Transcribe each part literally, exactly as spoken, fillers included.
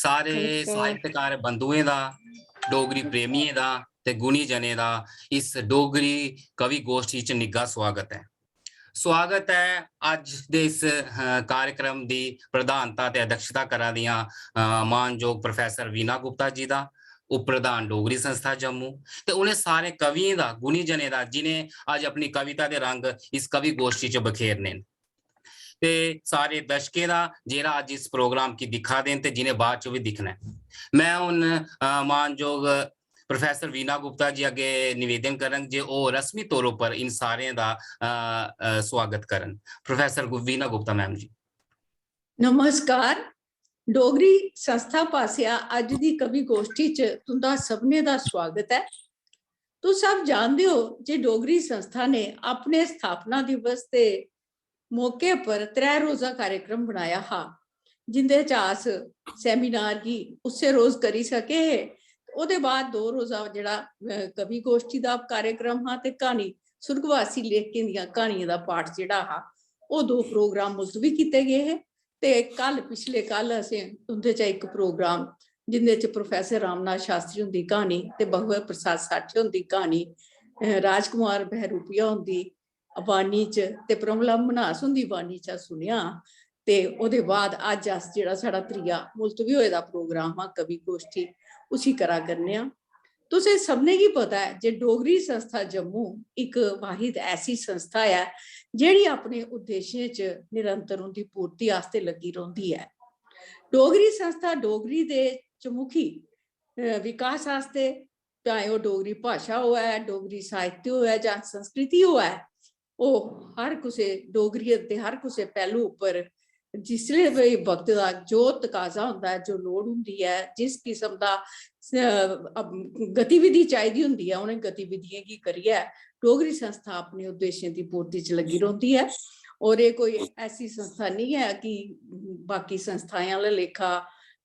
सारे साहित्यकार बंधुएं दा, डोगरी प्रेमियें दा ते गुणी जनें दा इस डोगरी कवि गोष्ठी च निग्घा स्वागत ऐ। स्वागत ऐ अज्ज दे इस कार्यक्रम दी प्रधानता ते अध्यक्षता करा दियां मानजोग प्रोफेसर वीना गुप्ता जी दा, उप प्रधान डोगरी संस्था जम्मू, ते उ'नें सारे कवियें दा, गुणी जनें दा, जिनें अज्ज अपनी कविता दे रंग इस कवि गोष्ठी च बखेरने न। ते सारे दर्शकें दा जेह्ड़ा अज्ज इस प्रोग्राम गी दिक्खा दे न ते जिनें बाद च बी दिक्खना ऐ। मैं हून मानजोग प्रोफेसर वीना गुप्ता जी अग्गे निवेदन करंग जे ओह् रस्मी तौर उप्पर इन सारें दा स्वागत करन। प्रोफेसर वीना गुप्ता मैम जी। नमस्कार। डोगरी संस्था पासेआ अज्ज दी कवि गोष्ठी च तुंदा सभनें दा स्वागत ऐ। तुस सब जानदे ओ जे डोगरी संस्था ने अपने स्थापना दिवस दे मौके पर त्रै रोजा कार्यक्रम बनाया हा, जिंदे च अस seminar गी उस्सै रोज करी सके हे। ओह्दे बाद दो रोजा जेह्ड़ा कवि गोष्ठी दा कार्यक्रम हा ते क्हानी सुर्गवासी लेखकें दियां क्हानियें दा पाठ जेह्ड़ा हा ओह् दो program मुलतवी कीते गे हे। ते कल, पिछले कल असें उं'दे चा इक program जिंदे च प्रोफेसर रामनाथ शास्त्री हुंदी क्हानी ते भगवत प्रसाद साठे हुंदी क्हानी, राजकुमार बहरूपिया हुंदी बाणी च ते प्रमला मन्हास हुंदी बाणी च सुनेआ। ते ओह्दे बाद अज्ज अस जेह्ड़ा साढ़ा त्रीया मुलतवी होए दा program हा कवि गोष्ठी, उसी करा करने आं। तुसें सभनें गी पता ऐ जे डोगरी संस्था जम्मू इक वाहिद ऐसी संस्था ऐ जेह्ड़ी अपने उद्देश्यें च निरंतर उं'दी पूर्ति आस्तै लग्गी रौंह्दी ऐ। डोगरी संस्था डोगरी दे चमुखी विकास आस्तै, भाएं ओह् डोगरी भाशा होऐ, डोगरी साहित्य होऐ जां संस्कृति होऐ, ओह् हर कुसै डोगरी दे हर कुसै पैह्लू उप्पर जिसलै बी वक्त दा जो तकाजा होंदा ऐ, जो लोड़ होंदी ऐ, जिस किस्म दा गतिविधि चाहिदी होंदी ऐ, उ'नें गतिविधियें गी करियै डोगरी संस्था अपने उद्देश्यें दी पूर्ति च लग्गी रौंह्दी ऐ। और एह् कोई ऐसी संस्था निं ऐ कि बाकी संस्थाएं आह्ला लेखा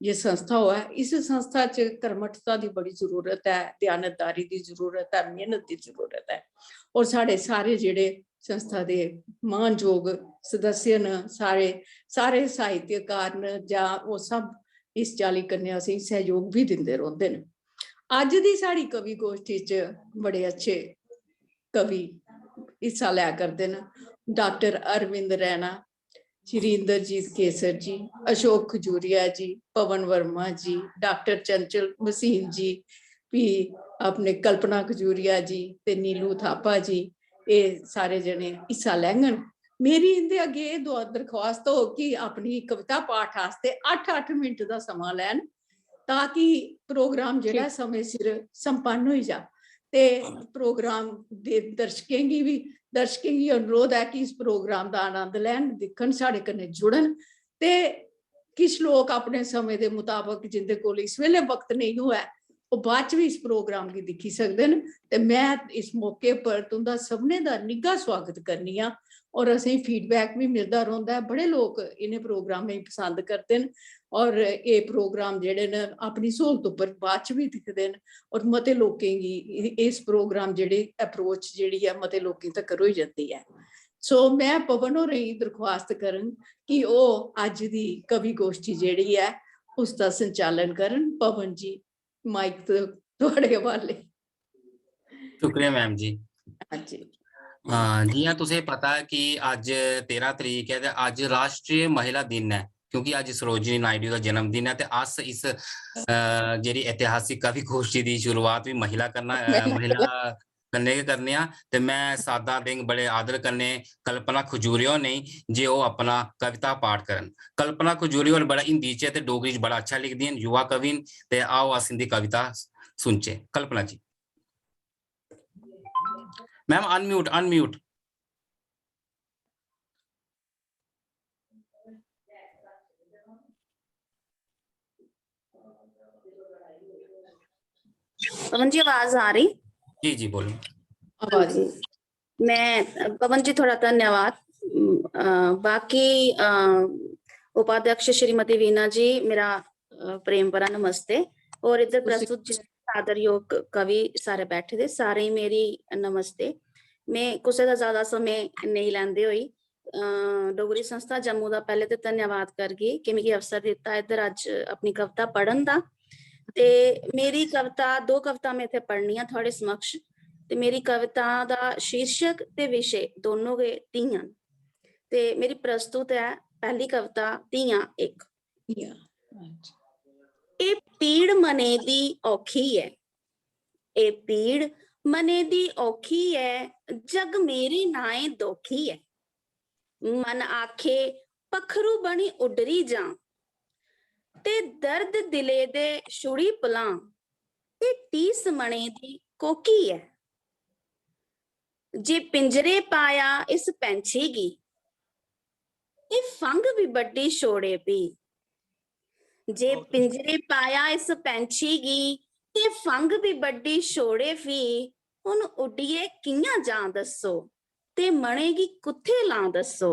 जे संस्था होऐ। इस संस्था च कर्मठता दी बड़ी जरूरत ऐ, दयानतदारी दी जरूरत ऐ, मेह्नत दी जरूरत ऐ। और साढ़े सारे जेह्ड़े संस्था दे मानजोग सदस्य न, सारे सारे साहित्यकार न जां ओह् सब इस चाल्ली कन्नै असेंगी सैह्योग बी दिंदे रौंह्दे न। अज्ज दी साढ़ी कवि गोष्ठी च बड़े अच्छे कवि हिस्सा लै करदे न। डाक्टर अरविंद रैणा, श्री इंद्रजीत केसर जी, अशोक खजूरिया जी, पवन वर्मा जी, डाक्टर चंचल मसीन जी, फ्ही अपने कल्पना खजूरिया जी ते नीलू थापा जी, एह् सारे जने हिस्सा लैङन। मेरी इं'दे अग्गें एह् दुआ दरख्वास्त होग कि अपनी कविता पाठ आस्तै अट्ठ अट्ठ मिंट दा समां लैन, ताकि प्रोग्राम जेह्ड़ा समें सिर संपन्न होई जा। ते प्रोग्राम दे दर्शकें गी बी, दर्शकें गी अनुरोध ऐ कि इस प्रोग्राम दा आनंद लैन, दिक्खन, साढ़े कन्नै जुड़न। ते किश लोक अपने समें दे मताबक जिंदे कोल इस बेल्लै वक्त नेईं होऐ, ओह् बाद च बी इस प्रोग्राम गी दिक्खी सकदे न। ते में इस मौके पर तुं'दा सभनें दा निग्घा सुआगत करनी आं। और असेंगी feedback बी मिलदा रौंह्दा ऐ। बड़े लोक इ'नें प्रोग्रामें गी पसंद करदे न और एह् प्रोग्राम जेह्ड़े न अपनी स्हूलत उप्पर बाद च बी दिखदे न और मते लोकें गी इ-, इस प्रोग्राम जेह्ड़े approach जेह्ड़ी ऐ मते लोकें तक्कर होई जंदी ऐ। So में पवन होरें गी दरख्वास्त करङ कि ओह् अज्ज दी कवि गोष्ठी जेह्ड़ी ऐ उसदा संचालन करन। पवन जी, माइक थुआढ़े हवाले। शुक्रिया मैम जी। हां जी। हां, जियां तुसें पता ऐ कि अज्ज तेरां तरीक ऐ ते अज्ज राष्ट्रीय महिला दिन ऐ, क्योंकि अज्ज सरोजिनी नायडू दा जन्मदिन ऐ ते अस इस, अ, जेह्ड़ी ऐतिहासिक कवि गोष्ठी दी शुरुआत बी महिला करना, अ, महिला कन्नै गै करने आं। ते में सादा देंग बड़े आदर कन्नै कल्पना खजूरिया होरें गी जे ओह् अपना कविता पाठ करन। कल्पना खजूरिया होर बड़ा हिंदी च ते डोगरी च बड़ा अच्छा लिखदी न, युवा कवि न, ते आओ अस इंदी कविता सुनचे। Kalpana ji. Ma'am, unmute, unmute। Pawan ji, आवाज आ रही? जी जी, बोलो। हाँ जी। मैं, पवन जी, थोड़ा धन्यवाद। अ, बाकी, अ, उपाध्यक्ष श्रीमती वीणा जी, मेरा, अ, प्रेम भरा नमस्ते। और इधर प्रस्तुत जितने आदर योग कवि सारे बैठे दे, सारें गी मेरी नमस्ते। में कुसै दा ज्यादा समें नेईं लैंदे होई अ, डोगरी संस्था जम्मू दा पैह्ले ते धन्यवाद करगी कि मिगी अवसर दित्ता इद्धर अज्ज अपनी कविता पढ़न दा। ते मेरी कविता, दो कविता में इत्थै पढ़नियां थुआढ़े समक्ष। ते मेरी कविता दा शीर्षक ते विशे दोनों गै धीयां न। ते मेरी प्रस्तुत ऐ पैह्ली कविता, धीयां इक। या, अच्छा। एह् पीड़ मनै दी औखी ऐ, एह् पीड़ मनै दी औखी ऐ, जग मेरे नाएं दोखी ऐ। मन आखे पक्खरू बनी उड्डरी जां, ते दर्द दिलै दे छुड़ी पलां, ते टीस मनै दी कोकी ऐ। जे पिंजरे पाया इस पैंछी गी, ते फंघ बी बड्डी छोड़े फ्ही। जे बहुत पिंजरे पाया इस पैंछी गी, ते फंघ बी बड्डी छोड़े फ्ही। हुन उड्डियै कि'यां जां दस्सो, ते मनै गी कुत्थै लां दस्सो,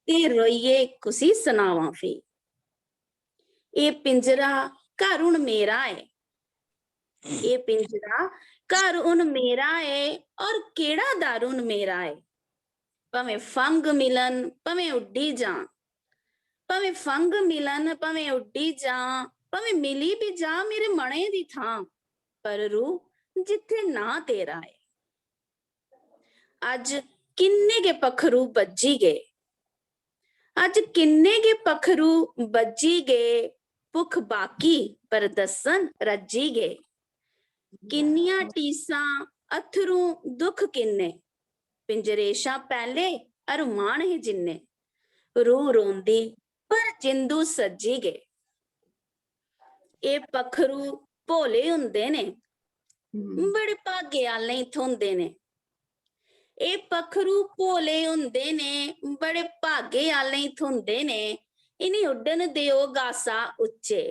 ते रोइयै कुसी सनावां फ्ही। एह् पिंजरा घर हुन मेरा ऐ, एह् पिंजरा घर हुन मेरा ऐ, और केह्ड़ा दर हुन मेरा ऐ। भामें फंघ मिलन, भामें उड्डी जां, भामें फंघ मिलन, भामें उड्डी जां, भामें मिली बी जां मेरे मनै दी थां, पर रूह जित्थै नांऽ तेरा ऐ। अज्ज किन्ने गै पक्खरू बज्जी गे, अज्ज किन्ने गै पक्खरू बज्जी गे, भुक्ख बाकी पर दस्सन रज्जी गे। किन्नियां टीसां, अत्थरूं, दुख किन्ने, पिंजरे शा पैह्ले अरमान हे जिन्ने, रूह रोंदी पर जिंदू सज्जी गे। एह् पक्खरू भोले होंदे ने, हम्म। बड़े भागे आह्लें गी थ्होंदे ने। एह् पक्खरू भोले होंदे ने, बड़े भागे आह्लें गी थ्होंदे ने। इ'नें उड्डन देओ गासा उच्चे,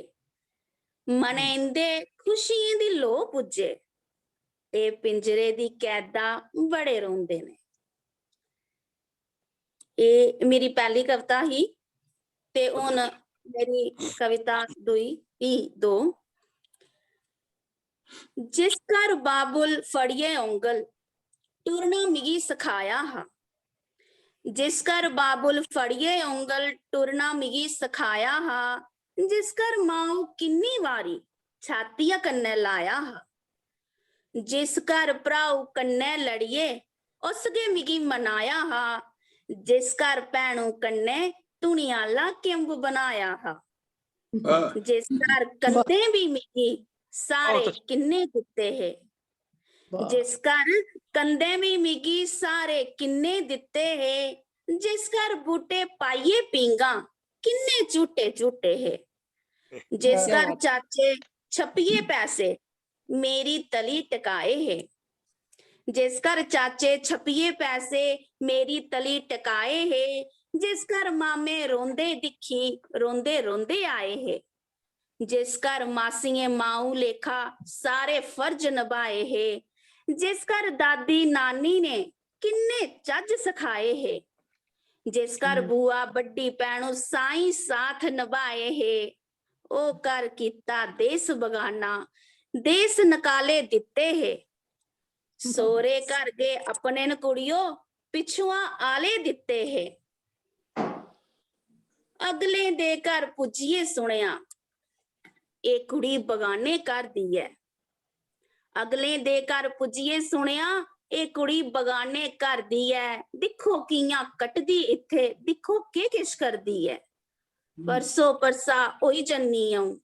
मनै इं'दे खुशियें दी लोऽ पुज्जे। एह् पिंजरे दी कैदा बड़े रोंदे ने। एह् मेरी पैह्ली कविता ही, ते हून मेरी कविता दुई, ई दो। जिस घर बाबुल फड़ियै औंगल टुरना मिगी सखाया हा, जिस घर बाबुल फड़ियै औंगल टुरना मिगी सखाया हा, जिस घर माऊ किन्नी बारी छातिया कन्नै लाया हा, जिस घर भ्राऊ कन्नै लड़ियै उस गै मिगी मनाया हा, जिस घर भैनू कन्नै धुनी आह्ला किंब बनाया हा, आह, जिस घर कंधें बी मिगी स्हारे बहुत किन्ने दित्ते हे, वाह। जिस घर कंधें बी मिगी स्हारे किन्ने दित्ते हे, जिस घर बूटे पाइयै पींघां किन्ने झूटे झूटे हे, जिस क्या घर बात। चाचे छप्पियै पैसे मेरी तली टकाए हे, जिस घर चाचे छप्पियै पैसे मेरी तली टकाए हे, जिस घर मामे रोंदे दिक्खी रोंदे रोंदे आए हे, जिस घर मासियें माऊ लेखा सारे फर्ज नभाए हे, जिस घर दादी नानी ने किन्ने चज्ज सखाए हे, जिस घर हम्म। बुआ बड्डी भैनू साईं साथ नभाए हे, ओह् घर कीता देस बगाना, देस नकाले दित्ते हे। सौरे घर गै अपने न कुड़ियो, पिच्छुआं आले दित्ते हे। अगलें दे घर पुज्जियै सुनेआ, एह् कुड़ी बगाने घर दी ऐ। अगलें दे घर पुज्जियै सुनेआ, एह् कुड़ी बगाने घर दी ऐ। दिक्खो कि'यां कटदी इत्थै, दिक्खो केह् किश करदी ऐ। परसो परसा होई जन्नी अ'ऊं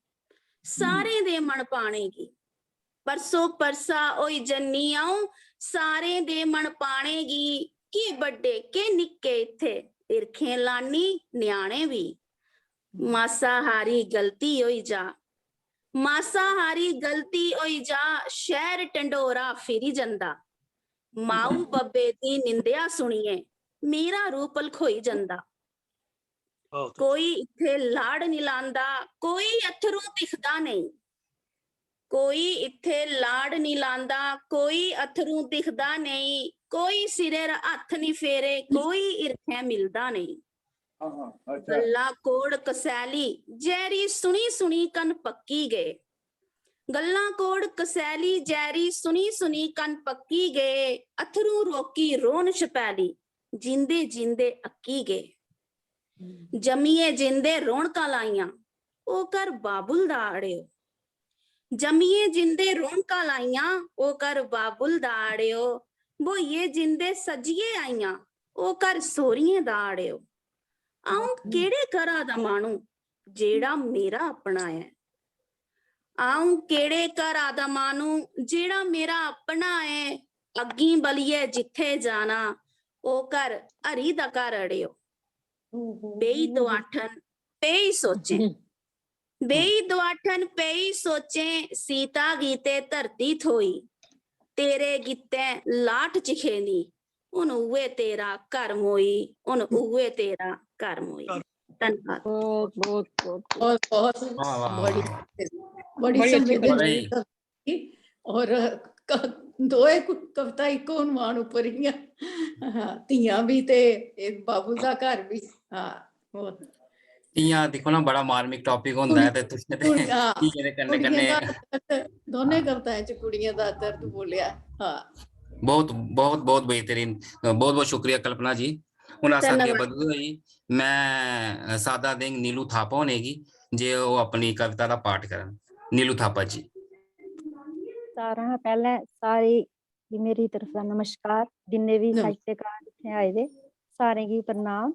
सारें दे मन पाने गी, परसो परसा होई जन्नी अ'ऊं सारें दे मन पाने गी। केह् बड्डे केह् निक्के इत्थै हिरखें लानी ञ्याणे बी। मासा हारी गलती होई जा, मासा हारी गलती होई जा, शैह्र ढंडोरा फिरी जंदा। माऊ बब्बे दी निंदेआ सुनियै मेरा रूह भलखोई जंदा। बहुत कोई इत्थै लाड़ निं लांदा, कोई अत्थरूं दिखदा नेईं। कोई इत्थै लाड़ निं लांदा, कोई अत्थरूं दिखदा नेईं। कोई सिरै 'र हत्थ निं फेरे, कोई हिरखै मिलदा नेईं। हाँ, हाँ, अच्छा। गल्ला कोड़ कसैली जैरी सुनी सुनी कन पक्की गे। गल्लां कोड़ कसैली जैरी सुनी सुनी कन पक्की गे। अत्थरूं रोकी रोन छपैली, जींदे जींदे अक्की गे। जम्मियै जिंदे रौनकां लाइयां, ओह् घर बाबुल दा अड़ेओ। जम्मियै जिंदे रौनकां लाइयां, ओह् घर बाबुल दा अड़ेओ। ब्होइयै जिंदे सज्जियै आइयां, ओह् घर सौह्रियें दा अड़ेओ। अ'ऊं केह्ड़े घरा दा माह्नू जेह्ड़ा मेरा अपना ऐ? अ'ऊं केह्ड़े घरा दा माह्नू जेह्ड़ा मेरा अपना ऐ? अग्गी बलियै जित्थै जाना, ओह् घर हरी दा घर अड़ेओ। बेही दोआठन, पेई सोचें। बेही दोआठन, पेई सोचें, सीता गी ते धरती थ्होई। तेरे गित्तै लाट चखेनी, हुन उ'ऐ तेरा घर मोई, हुन उ'ऐ तेरा घर मोई। धन्नवाद। बहुत बहुत बहुत बहुत बहुत वाह, वाह, बड़ी वाह। बड़ी बड़ी अच्छी संवेदनशील बड़ी। कविता ही। और क- दोए कु- कविता इक उनवान उप्पर हियां। हाँ, धियां भी ते इक बाबुल दा घर भी। हाँ, बहुत। इ'यां दिक्खो ना, बड़ा मार्मिक टॉपिक होंदा ऐ ते तुसें ते कुड़ियां, धियें दे कन्नै कुड़ियें कन्नै दा दर्द, दोनें कविताएं च कुड़ियें दा दर्द बोलेआ। हाँ। बहुत बहुत बहुत बेहतरीन, बहुत बहुत शुक्रिया कल्पना जी। हून अस अग्गें धन्नवाद। बधदे होई मैं सादा देंग नीलू थापा होने गी, जे ओह् अपनी कविता दा पाठ करन। नीलू थापा जी। सारें शा पैह्लें सारे गी मेरी तरफ दा नमस्कार, जिन्ने बी नमस्कार। साहित्यकार इत्थै आए दे, सारें गी प्रणाम।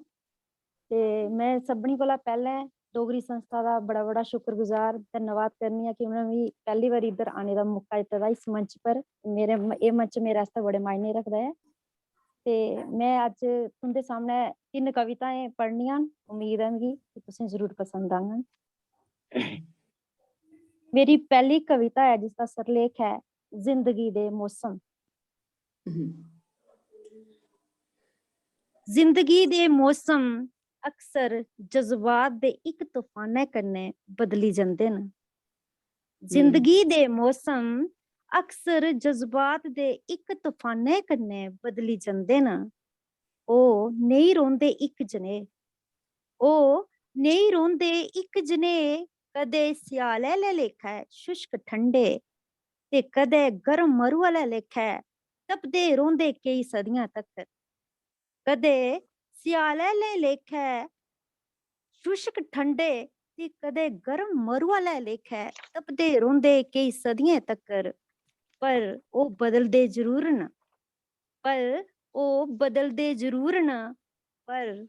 ते में सभनें कोला पैह्लें डोगरी संस्था दा बड़ा बड़ा शुक्रगुजार, धन्नवाद करनी आं कि उ'नें मिगी पैह्ली बारी इद्धर आने दा मौका दित्ते दा इस मंच पर। मेरे म- एह् मंच मेरे आस्तै बड़े मायने रखदा ऐ। ते में अज्ज तुं'दे सामनै तिन्न कविताएं पढ़नियां न, उम्मीद ऐ मिगी कि तुसें जरूर पसंद आङन। मेरी पैह्ली कविता ऐ जिसदा सिरलेख ऐ जिंदगी दे मौसम। हम्म। जिंदगी दे मौसम अक्सर जज्बात दे इक तूफानै कन्नै बदली जंदे न। जिंदगी दे मौसम अक्सर जज्बात दे इक तूफानै कन्नै बदली जंदे न। ओह् नेईं रौंह्दे इक जनेह्। ओह् नेईं रौंह्दे इक जनेह्, कदें स्यालै आह्ले लेखै शुष्क ठंडे ते कदें गर्म मरु आह्ले लेखै तपदे रौंह्दे केई सदियां तक्कर। कदें स्यालै आह्ले लेखै शुष्क ठंडे ते कदें गर्म मरु आह्ले लेखै तपदे रौंह्दे केई सदियें तक्कर। पर ओह् बदलदे जरूर न, पर ओह् बदलदे जरूर न, पर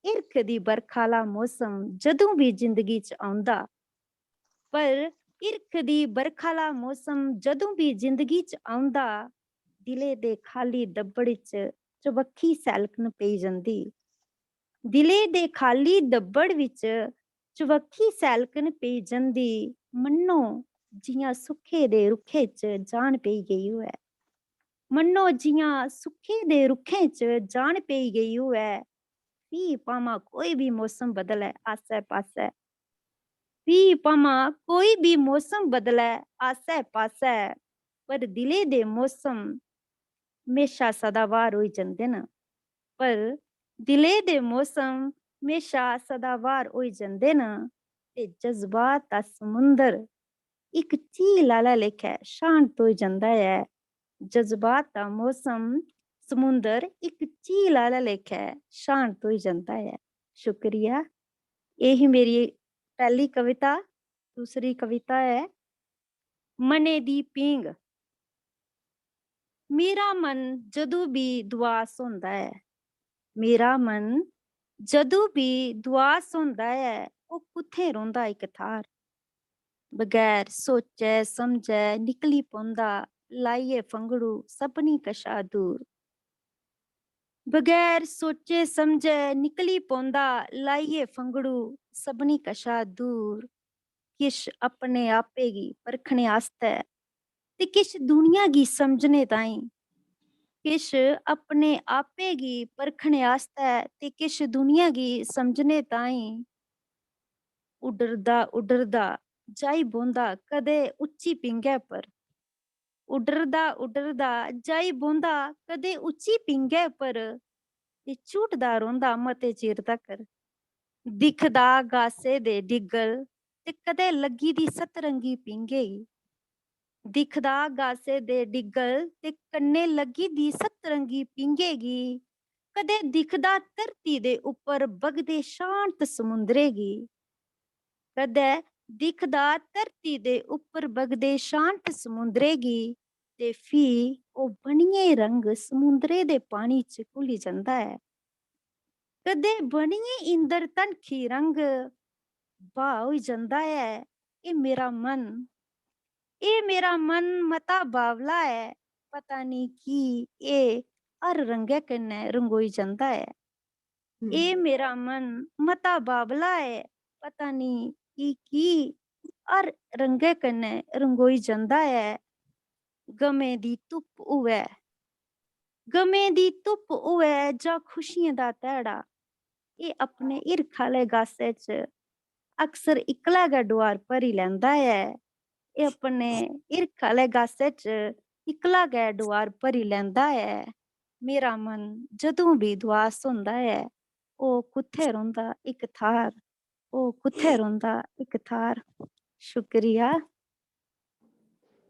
हिरख दी बरखा आह्ला मौसम जदूं बी जिंदगी च औंदा, पर हिरख दी बरखा आह्ला मौसम जदूं बी जिंदगी च औंदा, दिलै दे खाल्ली दब्बड़ च चबक्खी सैलकन पेई जंदी। दिलै दे खाल्ली दब्बड़ बिच चबक्खी सैलकन पेई जंदी, मन्नो जि'यां सुक्खे दे रुक्खे च जान पेई गेई होऐ। मन्नो जि'यां सुक्खे दे रुक्खें च जान पेई गेई होऐ। फ्ही भामां कोई बी मौसम बदलै आस्सै पास्सै, फ्ही भामां कोई बी मौसम बदलै आस्सै पास्सै, पर दिलै दे मौसम म्हेशा सदाबहार होई जंदे न। पर दिलै दे मौसम म्हेशा सदाबहार होई जंदे न ते जज्बात दा समुंदर इक झील आह्ला लेखै शांत होई जंदा ऐ। जज्बात दा मौसम समुंदर इक झील आह्ला लेखै शांत होई जंदा ऐ। शुक्रिया। एह् ही मेरी पैह्ली कविता। दूसरी कविता ऐ मनै दी पींग। मेरा मन जदूं बी दुआस होंदा ऐ, मेरा मन जदूं बी दुआस होंदा ऐ, ओह् कुत्थें रौंह्दा इक थाह्र। बगैर सोचै समझै निकली पौंदा, लाइयै फंगड़ू सभनीं कशा दूर। बगैर सोचे समझे निकली पौंदा, लाइयै फंगड़ू सभनीं कशा दूर। किश अपने आपै गी परखने आस्तै ते किश दुनिया गी समझने ताईं, किश अपने आपै गी परखने आस्तै ते किश दुनिया गी समझने ताईं। उड्डरदा उड्डरदा जाई बौंह्दा कदें उच्ची पींगै पर, उड्डरदा उड्डरदा जाई बौंह्दा कदें उच्ची पींगै पर, ते झूटदा रौंह्दा मते चिर तकर। दिखदा गासै दे डिग्गल ते कदें लग्गी दी सतरंगी पींगे गी। दिखदा गासै दे डिग्गल ते कन्नै लग्गी दी सतरंगी पींगे गी। कदें दिखदा धरती दे उप्पर बगदे शांत समुंदरै गी, कदें दिखदा धरती दे उप्पर बगदे शांत समुंदरै गी, ते फ्ही ओह् बनियै रंग समुंदरै दे पानी च घुली जंदा ऐ। कदें बनियै इंद्र धनखी रंग ब्हाऽ होई जंदा ऐ। एह् मेरा मन, एह् मेरा मन मता बावला ऐ, पता निं की एह् हर रंगै कन्नै रंगोई जंदा ऐ। एह् मेरा मन मता बावला ऐ, पता निं की की हर रंगै कन्नै रंगोई जंदा ऐ। गमें दी धुप्प होऐ, गमें दी धुप्प होऐ जां खुशियें दा ध्याड़ा, एह् अपने हिरखा आह्ले गासै च अक्सर इक्कला गै डोआर भरी लैंदा ऐ। एह् अपने हिरखा आह्ले गासै च इक्कला गै डोआर भरी लैंदा ऐ। मेरा मन जदूं बी दुआस होंदा ऐ, ओह् कुत्थै रौंह्दा इक थाह्र, ओह् कुत्थै रौंह्दा इक थाह्र। शुक्रिया।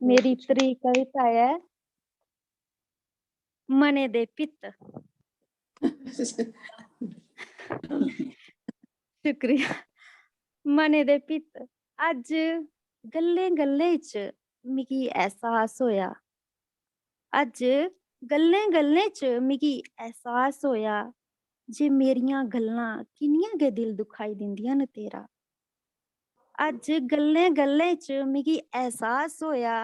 मेरी त्री कविता ऐ मनै दे पित्त। शुक्रिया। मनै दे पित्त। अज्ज गल्लें-गल्लें च मिगी एहसास होआ, अज्ज गल्लें-गल्लें च मिगी एहसास होआ जे मेरियां गल्लां किन्नियां गै दिल दुखाई दिंदियां न तेरा। अज्ज गल्लें-गल्लें च मिगी एहसास होआ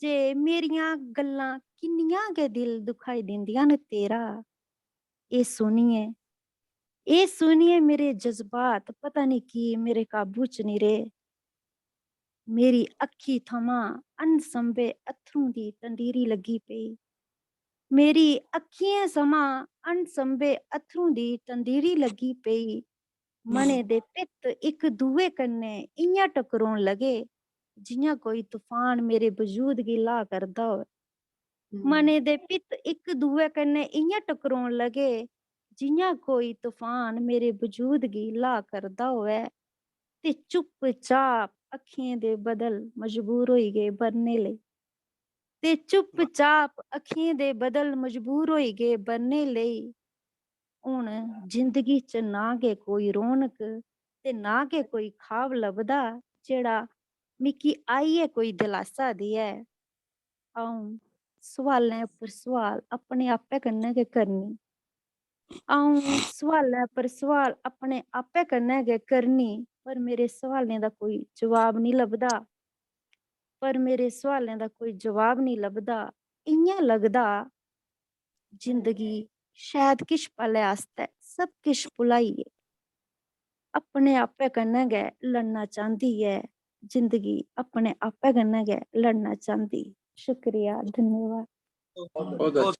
जे मेरियां गल्लां किन्नियां गै दिल दुखाई दिंदियां न तेरा। एह् सुनियै, एह् सुनियै मेरे जज्बात पता निं की मेरे काबू च निं रेह्। मेरी अक्खी थमां अनसंभे अत्थरूं दी तंदीरी लग्गी पेई। मेरी अक्खियें थमां अनसंभे अत्थरूं दी तंदीरी लग्गी पेई। मनै दे पित्त इक दुए कन्नै इ'यां टकरोन लगे, जि'यां कोई तूफान मेरे वजूद गी ल्हा करदा होऐ। मनै दे पित्त इक दुए कन्नै इ'यां टकरोन लगे, जि'यां कोई तूफान मेरे वजूद गी ल्हा करदा होऐ। ते चुपचाप अक्खियें दे बदल मजबूर होई गे बरने लेई। ते चुपचाप अक्खियें दे बदल मजबूर होई गे बरने लेई। हून जिंदगी च ना गै कोई रौनक ते ना गै कोई खाब लभदा, जेह्ड़ा मिकी आइयै कोई दलासा देऐ। अ'ऊं सोआलें उप्पर सोआल अपने आपै कन्नै गै करनी। अ'ऊं सोआलें उप्पर सोआल अपने आपै कन्नै गै करनी, पर मेरे सोआलें दा कोई जवाब निं लभदा। पर मेरे सोआलें दा कोई जवाब निं लभदा। इ'यां लगदा जिंदगी शायद किश पलै आस्तै सब किश भुलाइयै अपने आपै कन्नै गै लड़ना चांह्दी ऐ। जिंदगी अपने आपै कन्नै गै लड़ना चांह्दी। शुक्रिया, धन्यवाद। बहुत अच्छा।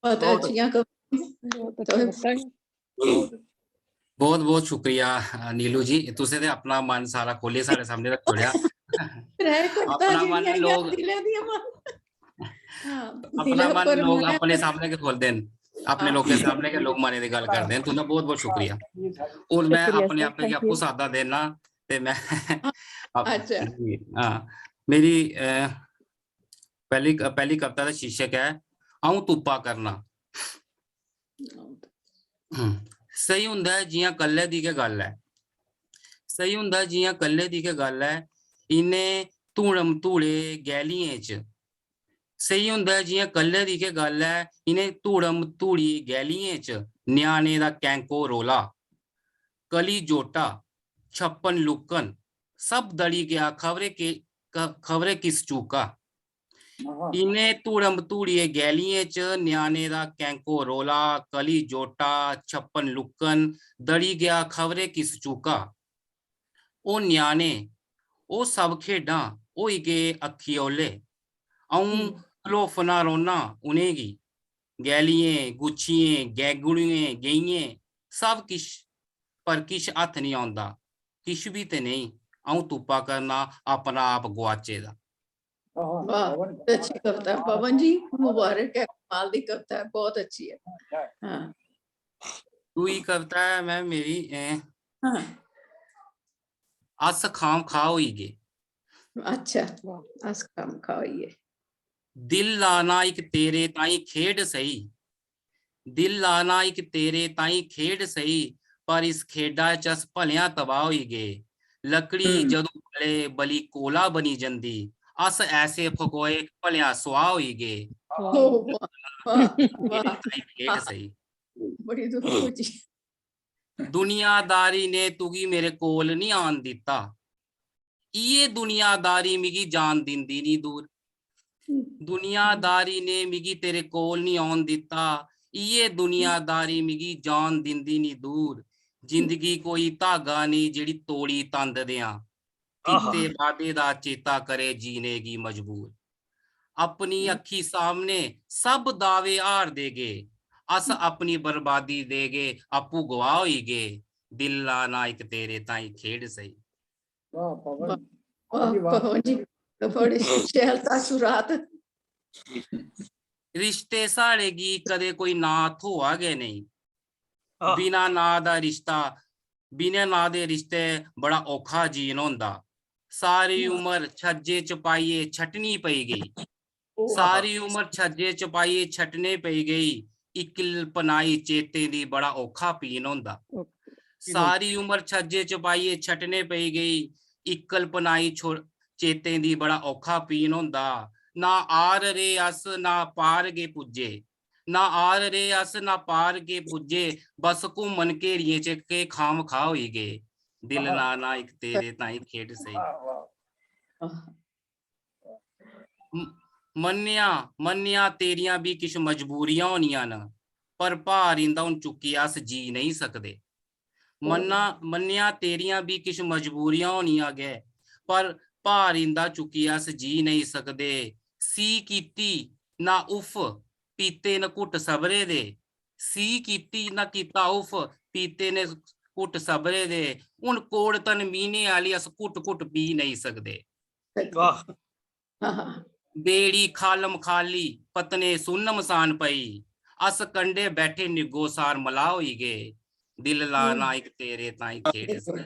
बहुत अच्छियां कविता। बहुत अच्छा लगता है। बहुत बहुत शुक्रिया, अ, नीलू जी, तुसें ते अपना मन सारा खोलियै साढ़े सामने रखी ओड़ेआ। त्रै कविता अपना मन जेह्ड़ियां लोक दिलै दियां मन। हाँ, अपना दिलै मन पर लोक मैं अपने सामने गै खोलदे न, अपने हाँ। लोकें सामने गै लोक मनै दी गल्ल करदे न। तुं'दा बहुत बहुत शुक्रिया। हून मैं शुक्रिया अपने sir, आपै गी thank आपूं you। सादा देना ते मैं आप- अच्छा। जी, हाँ, मेरी अ, पैह्ली पैह्ली कविता दा शीर्षक ऐ अ'ऊं तुप्पा करना। हम्म, सेही हुंदा ऐ जि'यां कल्लै दी गै गल्ल ऐ। सेही हुंदा ऐ जि'यां कल्लै दी गै गल्ल ऐ। इ'नें धूड़म धूड़े गैलियें च, सेही हुंदा ऐ जि'यां कल्लै दी गै गल्ल ऐ। इ'नें धूड़म धूड़ी गैलियें च ञ्याणें दा कैंको रोला, कली जोटा, छप्पन लुक्कन, सब दड़ी गेआ खबरै के, क-, खबरै किस चूका। इ'नें धूड़म धूड़िये गैलियें च ञ्याणें दा कैंको रोला, कली जोटा, छप्पन लुक्कन, दड़ी गेआ खबरै किस चूका। ओह् ञ्याणे, ओह् सब खेढां होई गे अक्खी ओले। अ'ऊं हम्म। कलोफना रौह्ना उ'नेंगी, गैलियें, गुच्छियें, गैगुड़ियें, गेइयें, सब किश, पर किश हत्थ निं औंदा, किश बी ते नेईं। अ'ऊं तुप्पा करना अपना आप गुआचे दा। वाह, अच्छी कविता है। पवन जी, मुबारक है, कमाल दी कविता है, बहुत अच्छी है। हाँ। दूई कविता ऐ, मैम, मेरी, अ, हाँ। अस खाम खा होई गे। अच्छा, अस खाम खा होई गे। दिल लाना इक तेरे ताईं खेढ सही, दिल लाना इक तेरे ताईं खेड सही, पर इस खेडा च अस भलेआं तबाह होई गे। लकड़ी हम्म। जदूं बले बली कोला बनी जंदी, अस ऐसे फकोए भलेआं सुआह होई गे। वाह, वाह, वाह, तेरे ताईं खेड सही। बड़ी दुख होई। दुनियादारी ने तुगी मेरे कोल निं आन दित्ता, इ'यै दुनियादारी मिगी जान दिंदी निं दूर। दुनियादारी ने मिगी तेरे कोल निं औन दित्ता, इ'यै दुनियादारी मिगी जान दिंदी निं दूर। जिंदगी कोई धागा नेईं जेह्ड़ी तोड़ी तंद देआं, कीते वादे दा चेता करे जीने गी मजबूर। अपनी अक्खी सामने सब दावे हार दे गे, अस अपनी बर्बादी दे गे आपूं गवाह होई गे। दिल लाना इक तेरे ताईं खेड सही। वाह पवन, वाह पवन जी, बड़े शैल तासुरात। रिश्ते साढ़े गी कदे कोई नां थ्होआ गै नेईं। आह। बिना नां दा रिश्ता, बिना नां दे रिश्ते बड़ा औखा जीन होंदा। सारी उम्र छज्जे च पाइयै छट्टनी पेई गेई। सारी उम्र छज्जे च पाइयै छट्टने पेई गेई। इक्कलपनाई चेतें दी बड़ा औखा पीन होंदा। सारी उम्र छज्जे च पाइयै छट्टने पेई गेई। इक्कलपनाई छो-, चेतें दी बड़ा औखा पीन होंदा। ना आर रेह् अस, ना पार गै पुज्जे। ना आर रेह् अस, ना पार गै पुज्जे। बस घूमन घेरियें च के खाम खा होई गे। दिल लाना इक तेरे ताईं खेड सही। वाह, वाह। म-, मन्नेआ, मन्नेआ तेरियां बी किश मजबूरियां होनियां न, पर भार इंदा हून चुक्कियै अस जी नेईं सकदे। मन्ना, मन्नेआ तेरियां बी किश मजबूरियां होनियां गै, पर भार इंदा चुक्कियै अस जी नेईं सकदे। सीह् कीती ना उफ, पीते न घुट्ट सबरे दे। सीह् कीती ना कीता उफ, पीते न घुट्ट सबरे दे। हून कोड़तन मीह्ने आह्ली अस घुट्ट घुट्ट पी नेईं सकदे। वाह। हाँ, हाँ। बेड़ी खालम खाली, पतने सुन्न मसान पई। अस कंढे बैठे निग्गो सार मलाह होई गे। दिल लाना इक तेरे ताईं खेड सही।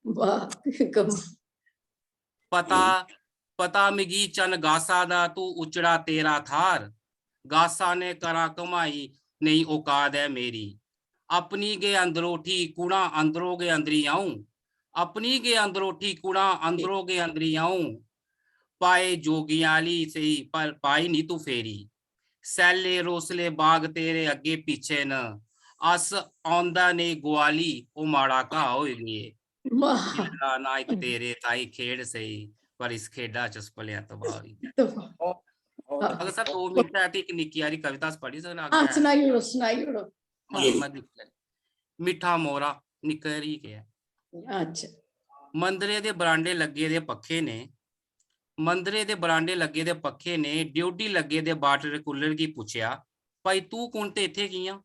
वाह, कम-, पता, पता मिगी चन गासा दा, तू उच्चड़ा तेरा थार। गासा ने करां घमाई, नेईं औकात ऐ मेरी। अपनी गै अंदरोठी कुड़ा, अंदरो गै अंदरी अ'ऊं। अपनी गै अंदरोठी कुड़ा, अंदरो गै अंदरी अ'ऊं। पाए जोगियां आह्ली सेही, पर पाई निं तू फेरी। सैल्ले रोसले बाग तेरे अग्गे पिच्छे न। अस औंदा नेईं गुआली, ओह् माड़ा घाऽ होई गे। वाह। दिल लाना इक तेरे ताईं खेड सही, पर इस खेडा च अस भलेआं तबाह होई गे। तो, और अगर सर दो मिनट है ते इक निक्की हारी कविता अस पढ़ी सकना हाँ, अग्गें। सुनाई ओड़ो, सुनाई ओड़ो। हाँ, मैं दिक्खी लैन्नी। मिट्ठा मोरा निक्का हारी गै ऐ। अच्छा। मंदरे दे बरांडे लग्गे दे पक्खे ने, मंदरे दे बरांडे लग्गे दे पक्खे ने ड्योढी लग्गे दे वाटर कूलर गी पुच्छेआ, "भाई, तू कु'न ते इत्थै कि'यां?"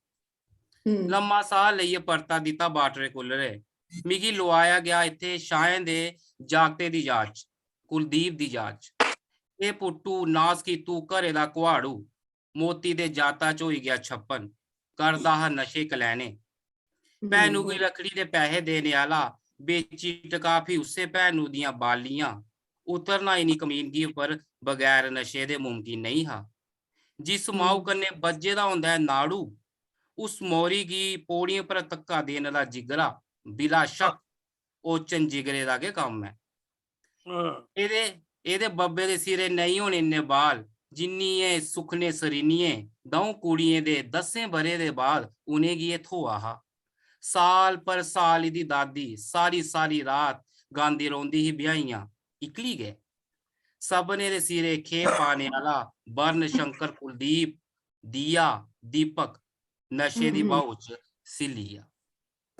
हम्म। लम्मा साह् लेइयै परता दित्ता वाटर कूलर ने। "मिगी लोआया गेआ इत्थै शाहें दे जागतै दी याद च, कुलदीप दी याद च। एह् पुट्टू नास कीतू घरै दा कुहाड़ू, मोती दे जाता च होई गेआ छप्पन, करदा हा नशे कलैने। भैनू गी रक्खड़ी दे पैहे देने आह्ला, बेची टका फ्ही उस्सै भैनू दियां बालियां। उतरना इ'नें कमीनगी उप्पर बगैर नशे दे मुमकिन नेईं हा। जिस माऊ कन्नै बज्झे दा होंदा ऐ नाड़ू, उस मौरी गी पौड़ियें पर धक्का देने दा जिगरा, बिला शक, ओचन जिगरे दा गै कम्म ऐ।" हाँ। एह्दे, एह्दे बब्बे दे सिरे नेईं होने इन्ने बाल, जिन्नी एह् सुखने सरीनिये द'ऊं कुड़ियें दे दसें ब'रें दे बाद उ'नेंगी एह् थ्होआ हा। साल पर साल एह्दी दादी सारी, सारी रात गांदी रौंह्दी ही ब्याहियां, इक्कली गै। सभनें दे सिरे खेह् पाने आह्ला वर्ण शंकर कुलदीप, दिया, दीपक, नशे दी हम्म। ब्हाऊ च सिल्ली गेआ।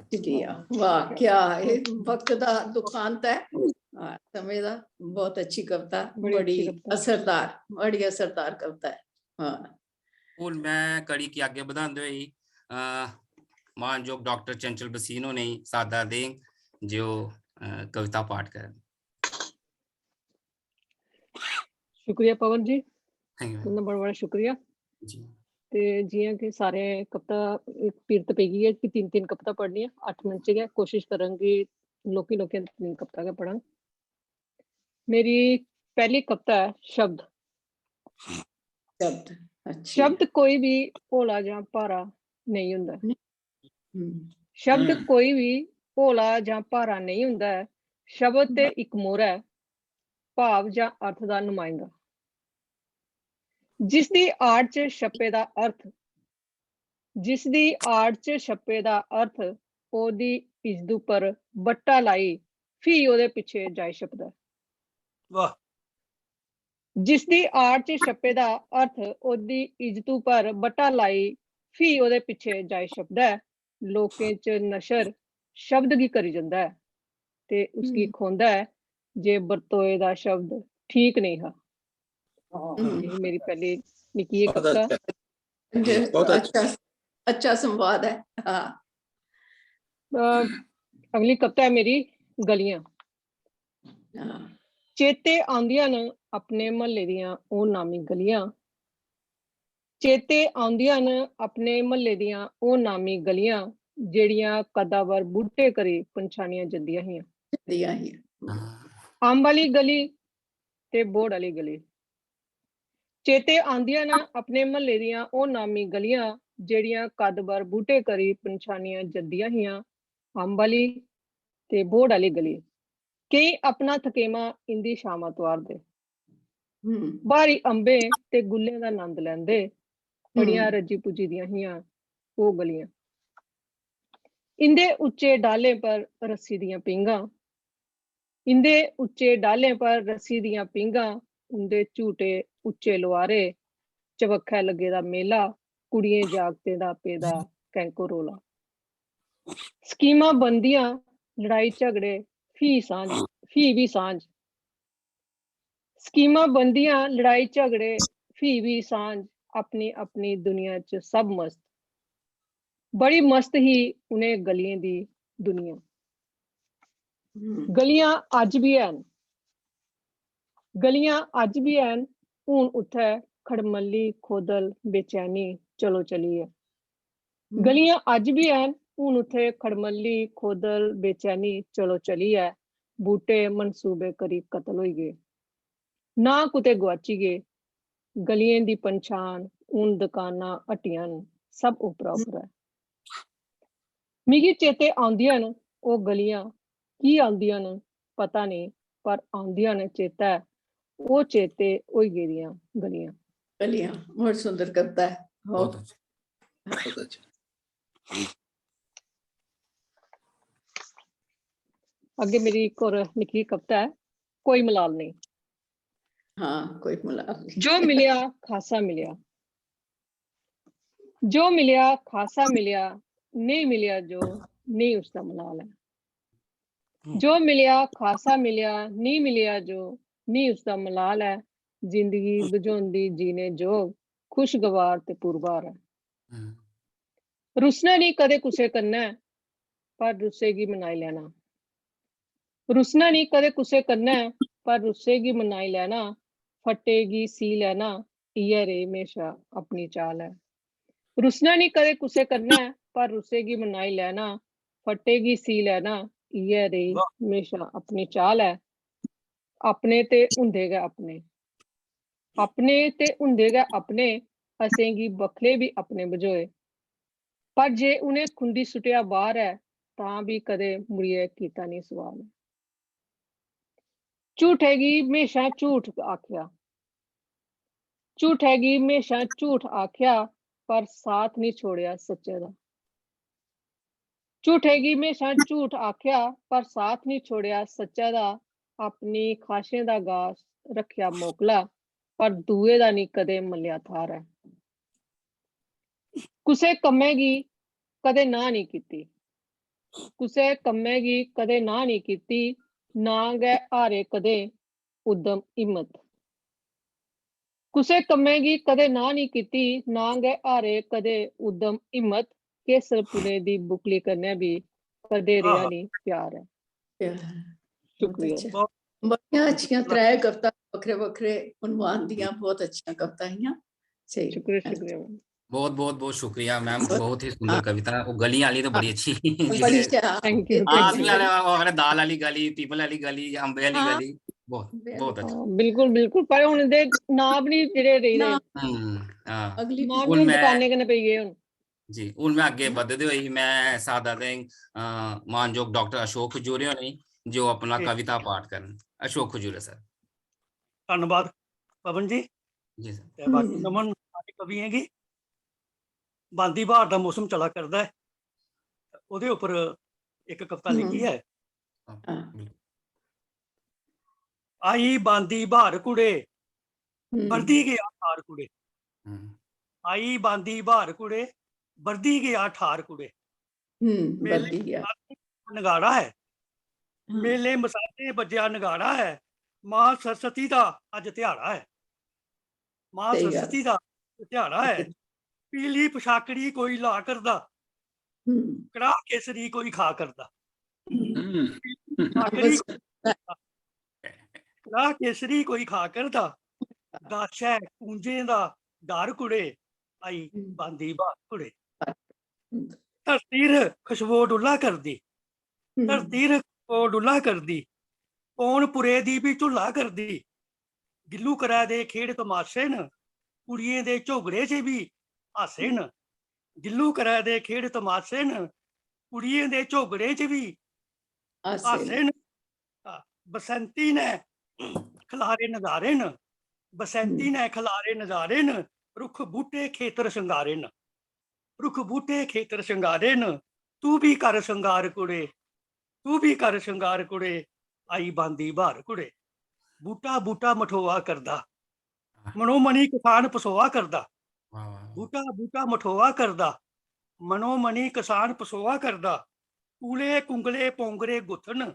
सिल्ली गेआ। वाह, क्या, एह् वक्त दा दुखांत ऐ, हाँ, समें दा। बहुत अच्छी कविता, बड़ी अच्छी बड़ी कविता। असरदार, बड़ी असरदार कविता ऐ। हाँ। हून मैं कड़ी गी अग्गें बधांदे होई, अ, मानजोग डाक्टर चंचल बसीन होरें गी साद्दा देंग जे ओह्, अ, कविता पाठ करन। शुक्रिया पवन जी, Thank you, ma'am. तुं'दा बड़ा बड़ा शुक्रिया। जी। ते जि'यां कि सारे कविता, इक पीरत पेई गेई ऐ कि तिन्न तिन्न कविता पढ़नियां, अट्ठ मिनट च गै कोशिश करङ कि लौह्की लौह्की तिन्न कविता गै पढ़ङ। मेरी पैह्ली कविता ऐ शब्द। शब्द। अच्छा। शब्द कोई भी भोला जां भारा नेईं होंदा। हम्म। शब्द हम्म। कोई भी भोला जां भारा नेईं होंदा ऐ। शब्द ते इक मोहर ऐ, भाव जां अर्थ दा नुमाइंदा। जिसदी आड़ च छप्पे दा अर्थ, जिसदी आड़ च छप्पे दा अर्थ ओह्दी इज्जत उप्पर बट्टा लाई, फ्ही ओह्दे पिच्छे जाई छपदा ऐ। वाह। जिसदी आड़ च छप्पे दा अर्थ ओह्दी इज्जत उप्पर बट्टा लाई, फ्ही ओह्दे पिच्छे जाई छपदा ऐ। लोकें च नशर शब्द गी करी जंदा ऐ ते उसगी हम्म। खोंदा ऐ जे बरतोए दा शब्द ठीक नेईं हा। हम्म। एह् मेरी पैह्ली निक्की जेही बहुत कविता। अच्छा। जी, बहुत अच्छा। अच्छा, अच्छा संवाद ऐ। हाँ। अ, अगली कविता ऐ मेरी, गलियां। हाँ। चेते आंदियां न अपने म्हल्ले दियां ओह् नामी गलियां। चेते आंदियां न अपने म्हल्ले दियां ओह् नामी गलियां, जेह्ड़ियां कदावर बूह्टे करी पंछानियां जंदियां हियां। जंदियां हियां। अम्ब आह्ली गली ते बोड़ आह्ली गली। चेते आंदियां न अपने म्हल्ले दियां ओह् नामी गलियां, जेह्ड़ियां कदावर बूह्टे करी पंछानियां जंदियां हियां। अम्ब आह्ली ते बोड़ आह्ली गली। केईं अपना थकेमा इं'दी छामां तुआरदे। हम्म। ब्हारी अम्बें ते गुल्लें दा नंद लैंदे। बड़ियां हम्म। रज्जी पुज्जी दियां हियां ओह् गलियां। इं'दे उच्चे डाह्लें पर रस्सी दियां पींघां, इं'दे उच्चे डाह्लें पर रस्सी दियां पींघां, उं'दे झूटे उच्चे लोआरे, चबक्खै लग्गे दा मेला, कुड़ियें जागतें दा पेदा कैंको रोला। स्कीमां बनदियां, लड़ाई झगड़े, फ्ही सांझ, फ्ही बी सांझ। स्कीमां बनदियां, लड़ाई झगड़े, फ्ही बी सांझ, अपनी अपनी दुनिया च सब मस्त। बड़ी मस्त ही उ'नें गलियें दी दुनिया। हम्म। गलियां अज्ज बी हैन, गलियां अज्ज बी हैन। हून उत्थै खड़मल्ली, खोदल, बेचैनी, चलो चली ऐ। हम्म। गलियां अज्ज बी हैन, हून उत्थै खड़मल्ली, खोदल, बेचैनी, चलो चली ऐ। बूह्टे मनसूबे करी कतल होई गे, नां कुतै गुआची गे। गलियें दी पंछान हून दकानां, हट्टियां न, सब उप्परा उप्पर ऐ। मिगी चेते औंदियां न ओह् गलियां, की औंदियां न पता नेईं, पर औंदियां न चेतै, ओह् चेते होई गेदियां गलियां। गलियां, बहुत सुंदर कविता ऐ। बहुत अच्छा, बहुत अच्छा। अग्गें मेरी इक होर निक्की कविता ऐ, कोई मलाल नेईं। हाँ, कोई मलाल नेईं। जो मिलेआ खासा मिलेआ, जो मिलेआ खासा मिलेआ, नेईं मिलेआ जो, नेईं उसदा मलाल ऐ। हम्म। जो मिलेआ खासा मिलेआ, नेईं मिलेआ जो, नेईं उसदा मलाल ऐ। जिंदगी बझोंदी जीने जोग, खुशगवार ते पुरबार ऐ। हम्म। रुस्सना नेईं कदें कुसै कन्नै, पर रुस्से गी मनाई लैना। रुस्सना नेईं कदें कुसै कन्नै, पर रुस्से गी मनाई लैना। फट्टे गी सी लैना, इ'यै रेही म्हेशा अपनी चाल ऐ। रुस्सना नेईं कदें कुसै कन्नै, पर रुस्से गी मनाई लैना। फट्टे गी सी लैना, इ'यै रेही वाह। म्हेशा अपनी चाल ऐ। अपने ते होंदे गै अपने, अपने ते होंदे गै अपने, असेंगी बक्खरे बी अपने बझोए। पर जे उ'नें खुंडी सुट्टेआ बाह्र ऐ, तां बी कदें मुड़ियै कीता निं सुआल। झूठै गी म्हेशां झूठ आखेआ, झूठै गी म्हेशां झूठ आखेआ, पर साथ निं छोड़ेआ सच्चै दा। झूठै गी म्हेशां झूठ आखेआ, पर साथ निं छोड़ेआ सच्चै दा। अपनी ख्वाहिशें दा गास रक्खेआ मोकला, पर दूए दा निं कदें मल्लेआ थाह्र ऐ। कुसै कम्मै गी कदें नां निं कीती, कुसै कम्मै गी कदें नां निं कीती, नां गै हारे कदें उद्दम हिम्मत। कुसै कम्मै गी कदें नां निं कीती, नां गै हारे कदें उद्दम हिम्मत। केसर पुने दी बुकली कन्नै बी कदें रेहा आहा। निं प्यार ऐ। प्यार ऐ। शुक्रिया। बहुत अच्छा। बड़ियां अच्छियां त्रै कविता, बक्खरे बक्खरे उन्वान दियां, बहुत अच्छियां कविता हियां। स्हेई। शुक्रिया, शुक्रिया मैम। बहुत, बहुत, बहुत शुक्रिया मैम, बहुत, बहुत ही सुंदर हाँ। कविता। वो गलियां आह्ली तो बड़ी हाँ। अच्छी। बड़ी शैल। Thank you, हाँ, thank you। भी आने वाला, वो आखदे दाल आह्ली गली, पीपल आह्ली गली, अम्बे आह्ली हाँ। गली। बहुत, बिल्कुल। बहुत अच्छा। हां, बिल्कुल, बिल्कुल। पर हुन इंदे नांऽ बी निं जेह्ड़े रेही दे। ना, हम्म, हां। अगली नांऽ हुन बी हुन मैं दुकानें कन्नै पेई गे हुन। जी, हुन मैं अग्गें हम्म। बधदे होई मैं सादा दे, अ, मानजोग डॉक्टर अशोक खजूरिया होरें गी, जो अपना जी। कविता पाठ करन। अशोक खजूरिया सर। धन्नवाद पवन जी जी सर। ते बाकी हम्म। नमन सारे कवियें गी। बांदी ब्हार दा मौसम चला करदा ऐ, ओह्दे उप्पर इक कविता लिखी हम्म। ऐ। हां, हां। बिल्कुल। आई बांदी ब्हार कुड़े, हम्म। बरदी गेआ ठार कुड़े। हम्म। आई बांदी ब्हार कुड़े, बरदी गेआ ठार कुड़े। हम्म, मेले बरदी गेआ। मसाले नगाड़ा ऐ, हां। मेले मसाले बज्जेआ नगाड़ा ऐ, मां सरस्वती दा अज्ज ध्याड़ा ऐ। मां स्हेई गल्ल। सरस्वती दा ध्याड़ा ऐ, पीली पशाकड़ी कोई ला करदा, हम्म। कड़ाह केसरी कोई खा करदा। हम्म। हम्म। पशाकड़ी बस, कड़ाह केसरी कोई खा करदा, गाशै कूंजें दा डर कुड़े, आई हम्म। बांदी ब्हार कुड़े। हम्म। धरती र खुशबू डुल्ला करदी, हम्म। धरती र खुशबू डुल्ला करदी, पौन पुरे दी बी झुल्ला करदी। गिल्लू करै दे खेढ तमाशे न, कुड़ियें दे झोगड़े च बी हासे न। गिल्लू करै दे खेढ तमाशे न, कुड़ियें दे झोगड़े च बी हासे हासे न। आ, बसंती ने खलारे नजारे न, बसंती हम्म। ने खलारे नजारे न, रुक्ख बूह्टे खेतर शंगारे न, रुक्ख बूह्टे खेतर शंगारे न। तू बी कर शंगार कुड़े, तू बी कर शंगार कुड़े, आई बांदी ब्हार कुड़े। बूह्टा बूह्टा मठोआ करदा, मनोमनी कसान पसोआ करदा। वाह, वाह, वाह। बूह्टा बूह्टा मठोआ करदा, मनोमनी कसान पसोआ करदा। कूले कुंगले पौंगरे गुत्थन,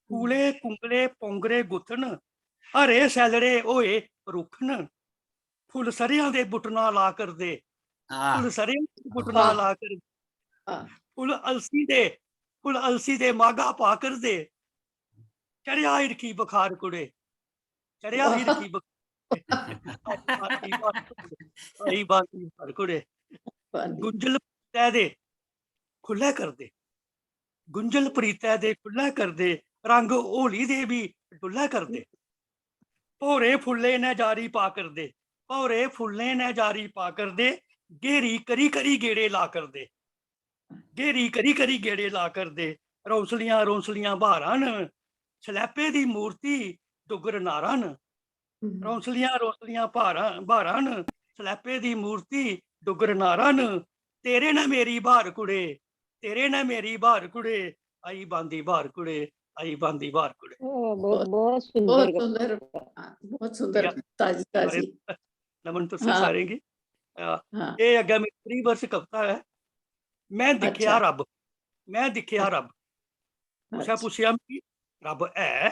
कूले कुंगले पौंगरे गुत्थन, हरे सैलड़े होए रुक्ख न। फुल्ल सरेआं दे बुटना ला करदे, आह, फुल्ल सरेआं दे बुटना वाह। ला करदे, हां। फुल्ल अलसी दे, फुल्ल अलसी दे मागा पा करदे। चढ़ेआ हिरखी बखार कुड़े, चढ़ेआ वाह। हिरखी बखार। आई बांदी ब्हार कुड़े। बांदी। गुंजल प्रीतै दे खु'ल्लै करदे, गुंजल प्रीतै दे खु'ल्लै करदे, रंग होली दे बी डु'ल्लै करदे। भौरे फुल्लें नै जारी पा करदे, भौरे फुल्लें नै जारी पा करदे, घेरी करी करी गेड़े ला करदे, घेरी करी करी गेड़े ला करदे। रौंसलियां रौंसलियां ब्हारां न, सलैपे दी मूर्ति डुग्गर नारा न। हम्म। रौंसलियां रौंसलियां ब्हारां ब्हारां न, सलैपे दी मूर्ति डुग्गर नारा न। तेरे नै मेरी ब्हार कुड़े, तेरे नै मेरी ब्हार कुड़े, आई बांदी ब्हार कुड़े, आई बांदी ब्हार कुड़े। ओह, बहुत, बहुत, बहुत सुंदर बहुत कविता। सुंदर, हां, बहुत सुंदर, या, ताजी, सारे ताजी। नमन तुसें हां। सारें गी। अ, हां। एह् अग्गें मेरी free verse कविता ऐ। मैं दिक्खेआ अच्छा। रब, मैं दिक्खेआ रब। कुसै अच्छा। पुच्छेआ मिगी, "रब है?"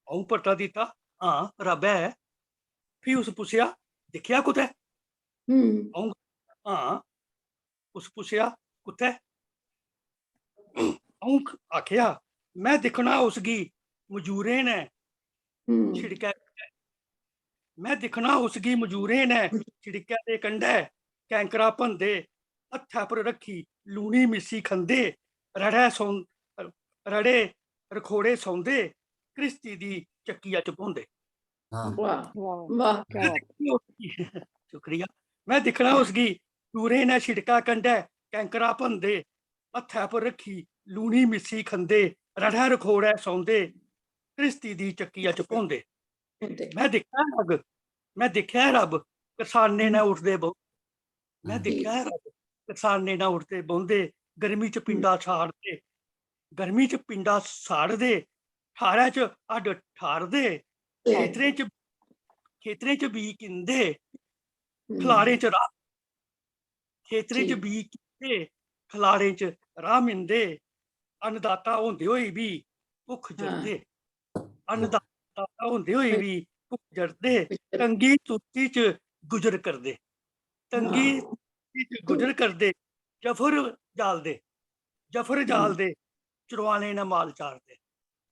अ'ऊं परता दित्ता, "हां, रब है।" फ्ही उस पुच्छेआ, "दिक्खेआ कुतै?" हम्म। अ'ऊं, "हां।" उस पुच्छेआ, "कुत्थै?" अ'ऊं आखेआ, "में दिक्खना उसगी मजूरें नै हम्म। छिड़कै कंढै। में दिक्खना उसगी मजूरें नै छिड़कै दे कंढै कैंकरा भन्नदे, हत्थै पर रक्खी लूनी मिस्सी खंदे, रड़ै सौं-, रड़े रखोड़े सौंदे, घृस्ती दी चक्किया च भौंदे।" हां। वाह, वाह, वाह। क्या बात। शुक्रिया। "में दिक्खना उसगी मजूरें नै छिड़कै कंढै कैंकरा भन्नदे, हत्थै पर रक्खी लूनी मिस्सी खंदे, रड़ै रखोड़ै सौंदे, घृस्ती दी चक्किया च भौंदे।" होंदे। "में दिक्खेआ रब, में दिक्खेआ रब, करसानें नै हम्म। उठदे बौंह्दे।" "में हम्म। दिक्खेआ रब, करसानें नै उठदे बौंह्दे, गर्मी च पिंडा साड़दे, गर्मी च पिंडा साड़दे, ठारै च हड्ड ठारदे, ते खेतरें च, खेतरें च बीऽ किंदे, हम्म। खलाड़ें च राह्, खेतरें च ठीक। बीऽ किंदे, खलाड़ें च राह् मिंदे, अन्नदाता होंदे होई बी भुक्ख हां। जरदे, अन्नदाता होंदे होई बी भुक्ख जरदे, तंगी तुर्ती च गुजर करदे, तंगी हां। तुर्ती च गुजर करदे, जफर जालदे, जफर हम्म। जालदे, चरोआलें नै माल चारदे।"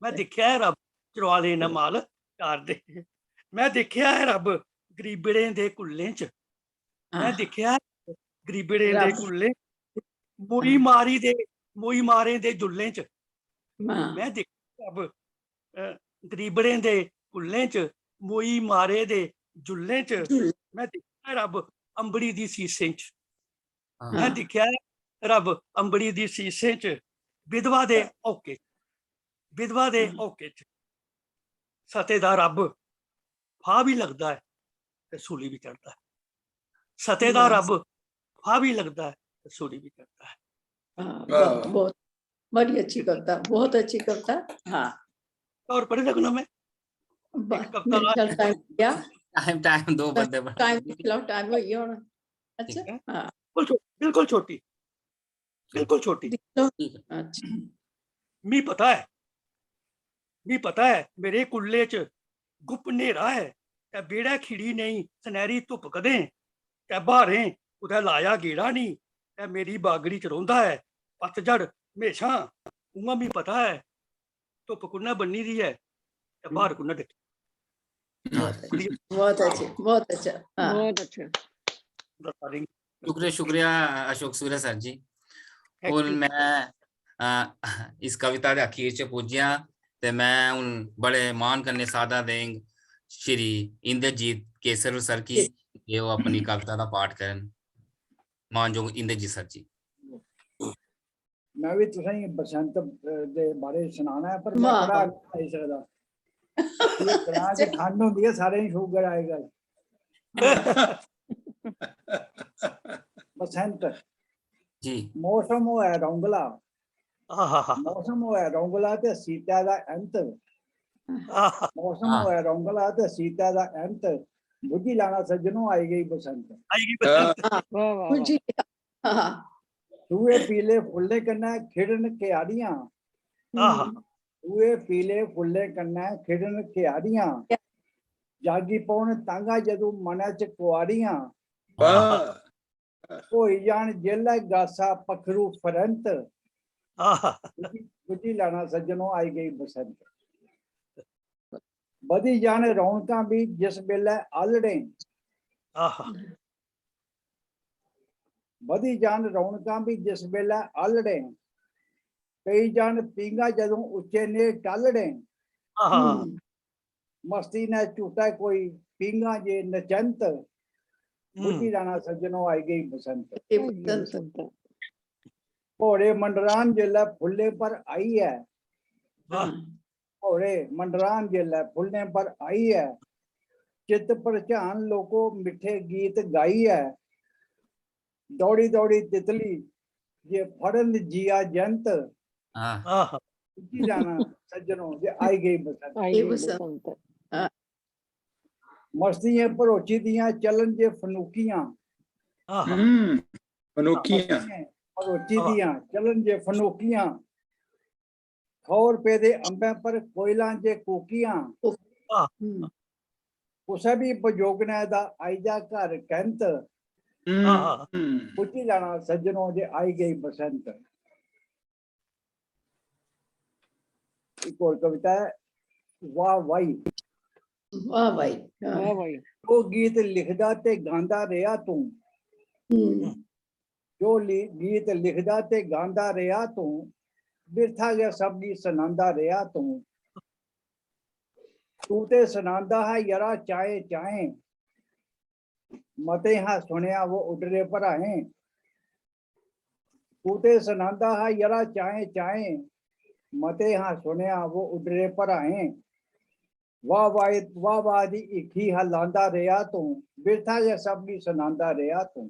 "में ते दिक्खेआ ऐ रब, चरोआलें नै हम्म। माल चारदे।" "में दिक्खेआ ऐ रब, गरीबड़ें दे कुल्लें च, में हां। दिक्खेआ ऐ गरीबड़ें दे रब। कुल्लें, मोई हां। मारी दे, मोई मारें दे जुल्लें च।" हां। "में दिक्खेआ रब, अ, गरीबड़ें दे कुल्लें च, मोई मारे दे जुल्लें च, में दिक्खेआ रब अंबड़ी दी सीसें च। में दिक्खेआ रब अंबड़ी दी सीसें च, विधवा दे औके च, विधवा दे औके च। सते दा रब फाह् बी लगदा ऐ ते सूली बी चढ़दा ऐ। सते दा रब फाह् बी लगदा ऐ ते सूली बी चढ़दा ऐ। हाँ, बहुत, बहुत, बड़ी अच्छी कविता, बहुत अच्छी कविता। हाँ। और पढ़ी सकना मैं? बस, मेरे ख्याल टाइम क्या? टाइम, टाइम दो बंदे पर। टाइम, टाइम हो गया होना। अच्छा, हाँ। बिल्कुल छो-, बिल्कुल छोटी, बिल्कुल छोटी। दिक्खो। अच्छा। मी पता ऐ, मी पता ऐ, मेरे कुल्ले च गुप्प न्हेरा ऐ, ते बेह्ड़ै खिड़ी नेईं सनैह्री धुप्प कदें, ते ब्हारें कुतै लाया गेड़ा निं, ते मेरी बागड़ी च रौंह्दा ऐ पतझड़ म्हेशां। उ'आं मी पता ऐ, धुप्प कु'न्नै ब'न्नी दी ऐ, ते ब्हार कु'न्नै डट्टी। बहुत अच्छे, बहुत अच्छे, हाँ। बहुत अच्छे। दस्सा दे शुक्रिया, शुक्रिया अशोक सूर्या सर जी। Thank हून you। मैं अ, इस कविता दे अखीर च पुज्जेआ ते मैं हून बड़े मान कन्नै सादा देंग श्री इंद्रजीत केसर सर की, जे ओह् अपनी कविता दा पाठ करन। मानजोग इंद्रजीत सर जी। मैं भी तुसेंगी बसंत, अ, दे बारे च सनाना ऐ, पर मैं वाह। पढ़ा नहीं सकदा। ये ग्रां च ठंड होंदी है, सारें गी शुगर आएगा। बसंत। जी। मौसम होऐ रौंगला, आहा हा। मौसम होऐ रौंगला ते सीतै दा अंत। आहा। मौसम हाँ। होऐ रौंगला ते सीतै दा अंत। बुझी लैना सज्जनो, आई गई बसंत। आई गई बसंत। वाह वाह जी, हाँ। सूहे पीले फुल्लें कन्नै खिड़न क्यारियां। आहा। हम्म, सूहे पीले फुल्लें कन्नै खिड़न क्यारियां। जागी पौन तांगा जदूं मनै च कुआरियां। वाह। होई जान जेल्लै गासा पक्खरू फरंत। आहा। बुझी, बुझी लैना सज्जनो, आई गई बसंत। बधी जान रौनकां बी जिस बेल्लै आलड़ें। आहा। बधी जान रौनकां बी जिस बेल्लै आलड़ें। पेई जान पींघां जदूं उच्चे नेह् टालड़ें। आहा। हम्म, मस्ती नै झूटै कोई पींघां जे नचंत। बुझी हम्म। लैना सज्जनो, आई गई बसंत। ये बसंत। भौरे मंडरान जेल्लै फुल्लें पर आई ऐ। वाह। भौरे मंडरान जेल्लै फुल्लें पर आई ऐ। चित्त परझान लोको मिट्ठे गीत गाई ऐ। दौड़ी दौड़ी तितली जे फड़न जिया जंत। हाँ। आहा। बुझी लैना सज्जनो, जे आई गई बसंत। आई ये गई बसंत। बसंत। मस्तियें भरोची दियां चलन जे फनूकियां। आहा। हम्म। फनूकियां। मस्तियें भरोची दियां चलन जे फनूकियां। खौर पेदे अंबें पर कोयलां जे कूकियां। आहा। हम्म, कुसै बी बजोगनै दा आई जा घर कैंत। हम्म। आहा। बुझी लैना सज्जनो, जे आई गई बसंत। एक होर कविता ऐ, वाह वाही। वाह भाई, हाँ। वाह भाई। जो गीत लिखदा ते गांदा रेहा तूं। हम्म, जो ली-, गीत लिखदा ते गांदा रेहा तूं, बिरथा गै सब गी सनांदा रेहा तूं। तूं ते सनांदा हा यरा चाएं चाएं, मते हा सुनेआ वो उड्डरे भराएं। तूं ते सनांदा हा यरा चाएं चाएं, मते हा सुनेआ वो उड्डरे भराएं। वाह वाह, वाह वाह दी हीखी हा लांदा रेहा तूं, बिरथा गै सब गी सनांदा रेहा तूं।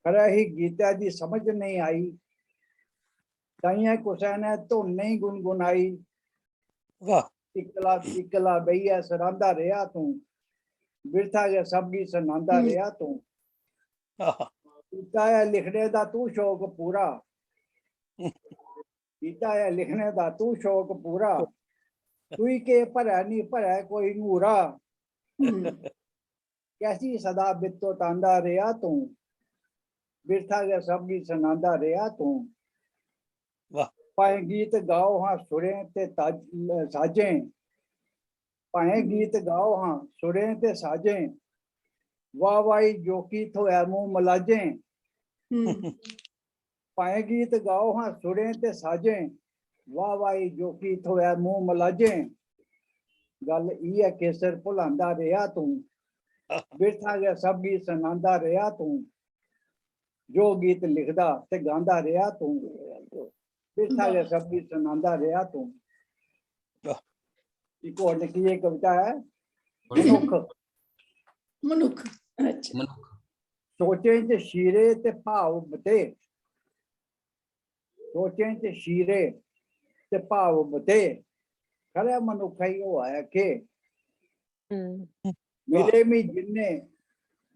खरै ही गीतै दी समझ नेईं आई, ताइयें कुसै ने धुन नेईं गुनगुनाई। वाह। इक्कला, इक्कला बेहियै सनांदा रेहा तूं, बिरथा गै सब गी सनांदा हम्म। रेहा तूं। आहा। कीता ऐ लिखने दा तूं शौक पूरा, कीता ऐ लिखने दा तूं शौक पूरा, तुई के भरै निं भरै कोई ङूरा। हम्म, कैसी सदा बित्तो तांदा रेहा तूं, बिरथा गै सब गी सनांदा रेहा तूं। वाह। भाएं गीत गाओ हां सुरें ते ताज-, साजें, भाएं गीत गाओ हां सुरें ते साजें, वाह वाही जोकी थ्होऐ मूंह मलाजें। हम्म, भाएं गीत गाओ हां सुरें ते साजें, वाह वाही जोकी थ्होऐ मूंह मलाजें। गल्ल इ'यै केसर भुलांदा रेहा तूं, बिरथा गै सब गी सनांदा रेहा तूं। जो गीत लिखदा ते गांदा रेहा तूं, बिरथा गै सब गी सनांदा रेहा तूं। वाह। इक होर निक्की जेही कविता ऐ, मनुक्ख। मनुक्ख। अच्छा। मनुक्ख। सोचें च शीरे ते भाव बते, सोचें च शीरे ते भाव बते, खरै मनुक्खै गी होआ ऐ केह्? हम्म। मिले मी जिन्ने,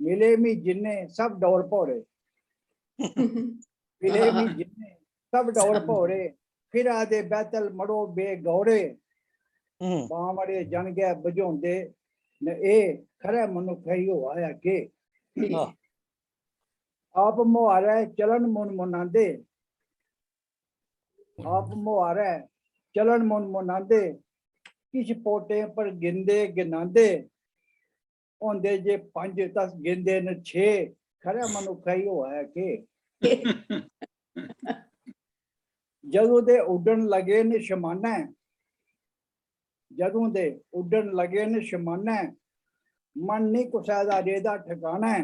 मिले मी जिन्ने सब डौर भौरे, मिले मी जिन्ने सब डौर भौरे, फिरा दे बैतल मड़ो बेगौरे, हम्म। बामड़े जन गै बझोंदे न एह्, खरै मनुक्खै गी होआ ऐ केह्? आह। आप मुहारै चलन मुन मनांदे, आप मुहारै चलन मुन मनांदे, किश पोटें पर गिनदे गिनांदे, होंदे जे पंज तस गिनदे न छे, खरै मनुक्खै गी होआ ऐ केह्? जदूं दे उड्डन लगे न शमानै, जदूं दे उड्डन लगे न शमानै, मन निं कुसै दा रेह्दा ठकानै।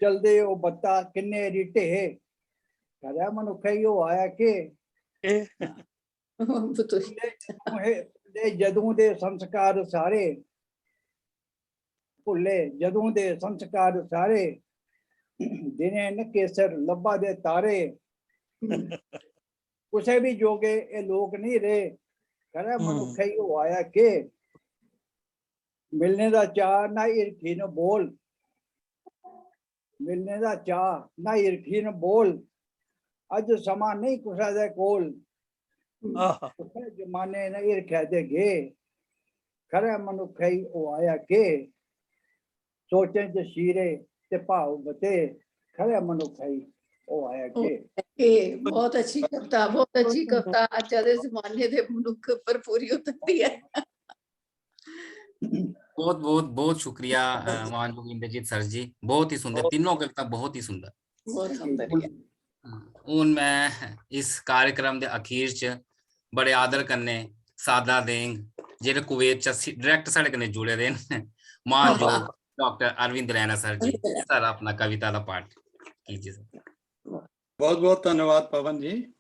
चलदे ओह् बत्ता किन्ने री ढेह्, खरै मनुक्खै गी होआ ऐ केह्? एह्। बतूश। भुल्ले जदूं हे, भुल्ले जदूं दे संस्कार सारे, भुल्ले जदूं दे संस्कार सारे, दिनें न केसर लब्भा दे तारे। कुसै बी जोगे एह् लोक निं रेह्, खरै हम्म। मनुक्खै गी होआ ऐ केह्? मिलने दा चाऽ ना हिरखी न बोल, मिलने दा चाऽ ना हिरखी न बोल, अज्ज समां नेईं कुसै दे कोल, आह। कुसै जमाने न हिरखै दे गे, खरै मनुक्खै गी होआ ऐ केह्? सोचें च शीरे ते भाव बते, खरै मनुक्खै गी होआ ऐ केह्? एह् बहुत अच्छी कविता, बहुत अच्छी कविता। अज्ज दे जमाने दे मनुक्ख पर पूरी उतरदी ऐ। बहुत बहुत बहुत शुक्रिया, अ, मानयोग इंद्रजीत सर जी, बहुत ही सुंदर, तीनों कविता बहुत ही सुंदर। बहुत सुंदर। हून मैं इस कार्यक्रम दे अखीर च बड़े आदर कन्नै सादा देंग, जेह्ड़े कुवैत च direct साढ़े कन्नै जुड़े दे न, मानयोग डॉक्टर अरविंद रैना सर जी, सर अपना कविता दा पाठ कीजिए सर। बहुत बहुत धन्यवाद पवन जी।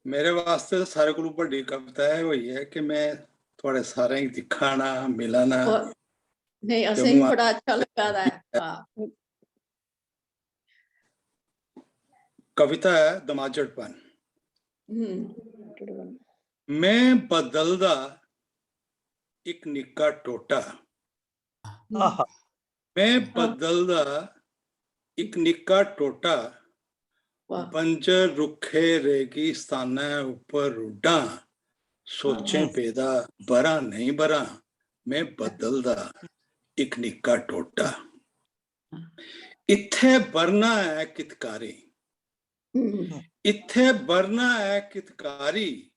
मेरे वास्तै सारे कोलू बड्डी कविता एह् होई ऐ कि मैं थुआड़े सारें गी दिक्खा ना, मिला ना। और नहीं, असें गी बड़ा अच्छा लगा दा ऐ। हां। कविता ऐ दमाजड़पन। हम्म। में बदलदा इक निक्का टोटा। आहा। में बदलदा इक निक्का टोटा। वाह। बंजर रुक्खे रेगिस्तानै उप्पर रुड्डां। सोचें हम्म। पेदा ब'रां नेईं ब'रां। में बदलदा इक निक्का टोटा। इत्थै ब'रना ऐ कितकारी। हम्म। इत्थै ब'रना ऐ कितकारी।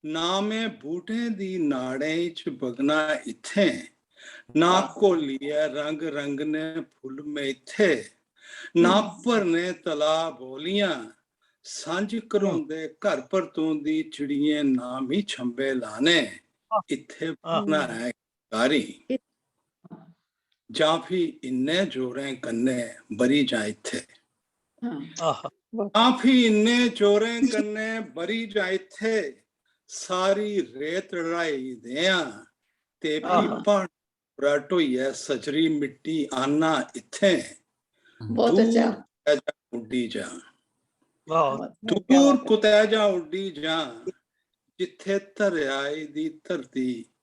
ना में बूह्टें दी नाड़ें च बगना इत्थें। ना घोलियै रंग रंगने फुल्ल में इत्थै। ना भरने तलाऽ बौलियां। सांझ घरोंदे घर परतोंदी चिड़ियें ना मी छंबे लाने। इत्थै ब'रना ऐ कारी। जां फ्ही इन्ने जोरें कन्नै ब'री जां इत्थै। हां। आहा। जां फ्ही इन्ने जोरें कन्नै ब'री जां इत्थै। सारी रेत रढ़ाई देआं ते फ्ही आहा। प्हाड़ उप्परा ढोइयै सजरी मिट्टी आह्ना इत्थै। बहुत अच्छा। दूर कुतै जां उड्डी जां। वाह। बहुत दूर कुतै जां उड्डी जां। जित्थै धरेआई दी धरती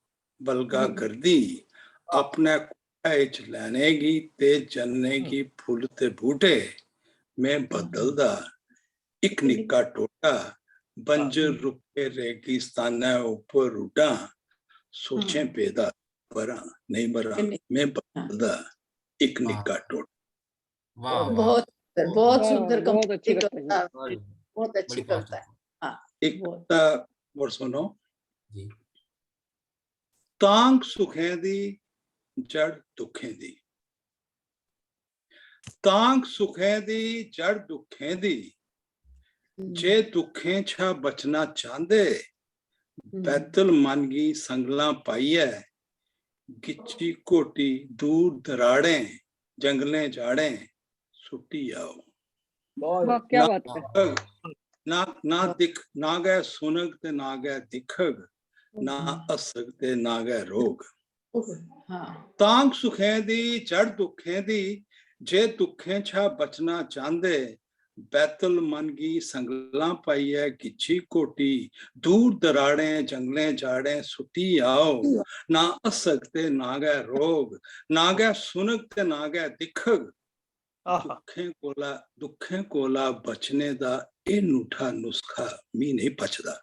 बलगा हम्म। करदी। अपने खुहै च लैने गी ते जन्ने गी फुल्ल ते बूह्टे। में बदलदा इक निक्का टोटा। बंजर रुक्खे रेगिस्तानै उप्पर रुड्डां। सोचें हम्म। पेदा ब'रां नेईं ब'रां। किन्नी- में बदलदा इक वाह। निक्का टोटा। वाह, वाह। बहुत सुंदर, बहुत वाह, सुंदर बहुत अच्छी कविता। कविता है। Very, बहुत अच्छी बड़ी fast कविता है। है। हाँ, एक बहुत। कविता और सुनो। जी। तांग सुखें दी जड़ दुखें दी। तांग सुखें दी जड़ दुखें दी। जे दुखें छा बचना चांह्दे, बैतल मन गी संगलां पाइयै, गिच्ची घोटी दूर दराड़ें, जंगलें जाड़ें सुट्टी आओ। वाह, क्या बात है। ना ना दिख ना गै सुनग ते ना गै दिखग, ना हस्सग ते ना गै रोग। तांग सुखें दी, जड़ दुखें दी, जे दुखें छा बचना चांह्दे, बैतल मन गी संगलां पाइयै गिच्छी घोटी दूर दराड़ें जंगलें जाड़ें सुट्टी आओ। ना हस्सग ते ना गै रोग, ना गै सुनग ते ना गै दिखग। दुखें कोला दुखें कोला बचने दा एह् नूठा नुस्खा मी नेईं पचदा।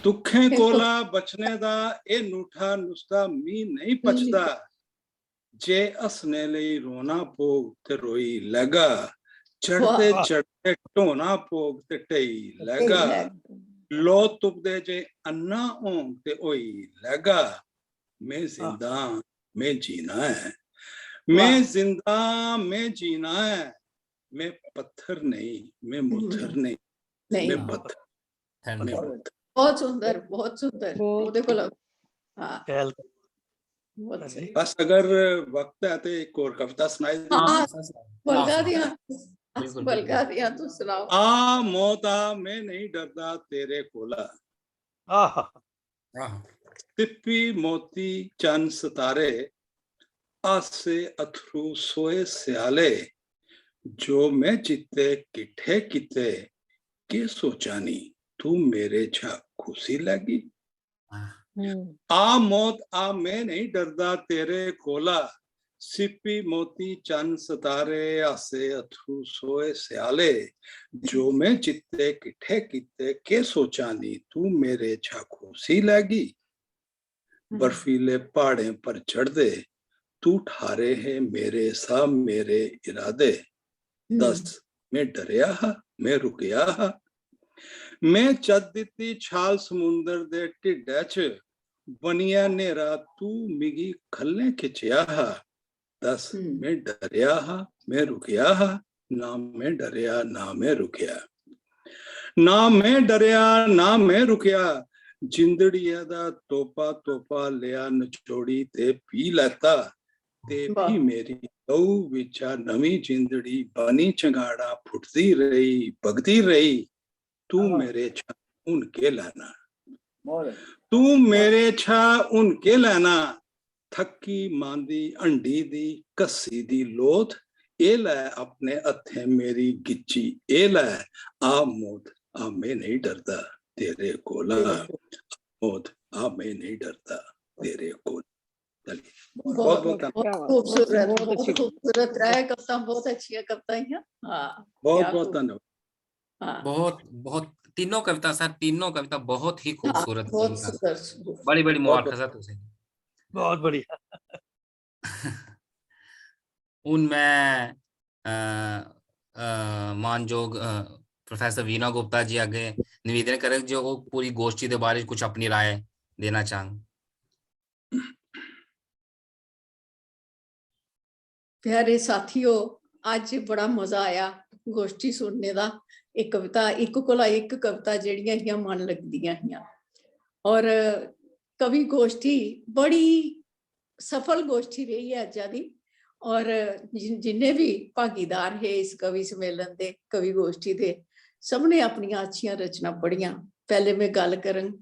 दुखें कोला बचने दा एह् नूठा नुस्खा मी नेईं पचदा। जे हस्सने लेई रोना पौग ते रोई लैगा, चढ़दे चढ़दे ढोना पौग ते ढेई लैगा। लो तुपदे जे अन्ना होंग ते होई लैगा। में जिंदा आं, में जीना ऐ। में जिंदा आं, में जीना ऐ। में पत्थर नेईं, में मुत्थर नेईं, में पत्थर। बहुत सुंदर, बहुत सुंदर। ओह्दे कोला, हाँ। बस अगर वक्त है तो एक और कविता सुनाई दो। बलगा दियां, बलगा दियां, तू सुनाओ। आ मौत आ, मैं नहीं डरदा तेरे कोला। आहा। सिप्पी मोती चन सतारे, हासे अथरू सोए स्याले, जो मैं जित्ते किट्ठे कीते, के सोचा नी तू मेरे छा खुसी लैगी। आ मौत आ, मैं नहीं डरदा तेरे कोला, सिप्पी मोती चन सतारे, हासे अथरू सोए स्याले, जो मैं जित्ते किट्ठे कीते, के सोचा नी तू मेरे छा खुसी लैगी। बर्फीले प्हाड़ें पर चढ़दे तू ठारे हे मेरे साह मेरे इरादे। दस, में डरेआ हा, में रुकेआ हा। में चत दित्ती छाल समुंदर दे ढिड्डै च, बनियै न्हेरा तू मिगी ख'ल्लें खिच्चेआ हा। दस, में डरेआ हा, में रुकेआ हा, ना में डरेआ, ना में रुकेआ। ना में डरेआ, ना में रुकेआ। जिंदड़िया दा तोपा तोपा लेआ नचोड़ी ते पी लैता। ते भी मेरी लहू बिच्चा नमीं जिंदड़ी बनी चंगाड़ा फुटदी रेही, बगदी रेही। तू मेरे छा हुन केह् लैना? तू मेरे छा हुन केह् लैना? थक्की मांदी हंडी दी घस्सी दी लोथ, एह् लै अपने हत्थें मेरी गिच्ची, एह् लै। आ मौत, आ में नेईं डरदा तेरे कोला। मौत, आ में नेईं डरदा तेरे कोला। बहुत, बहुत, बहुत खूबसूरत, बहुत खूबसूरत। त्रै कविता बहुत अच्छियां कविता हियां। हाँ, बहुत, बहुत धन्यवाद। हाँ। बहुत, बहुत, तीनों कविता सर, तीनों कविता बहुत ही खूबसूरत। हाँ, बहुत सुंदर। बड़ी बड़ी मुबारक सर तुझे। बहुत बढ़िया। हून मैं मानजोग प्रोफेसर वीना गुप्ता जी अग्गे निवेदन करग जो वो पूरी गोष्ठी के बारे कुछ अपनी राय देना चाहन। प्यारे साथियों, अज्ज बड़ा मजा आया गोष्ठी सुनने दा। इक कविता, इक कोला इक कविता जेह्ड़ियां हियां मन लगदियां हियां। और कवि गोष्ठी बड़ी सफल गोष्ठी रेही ऐ अज्जा दी। और जिन्ने बी भागीदार हे इस कवि सम्मेलन दे, कवि गोष्ठी दे, सबने अपनियां अच्छियां रचनां पढ़ियां। पैह्ले में गल्ल करङ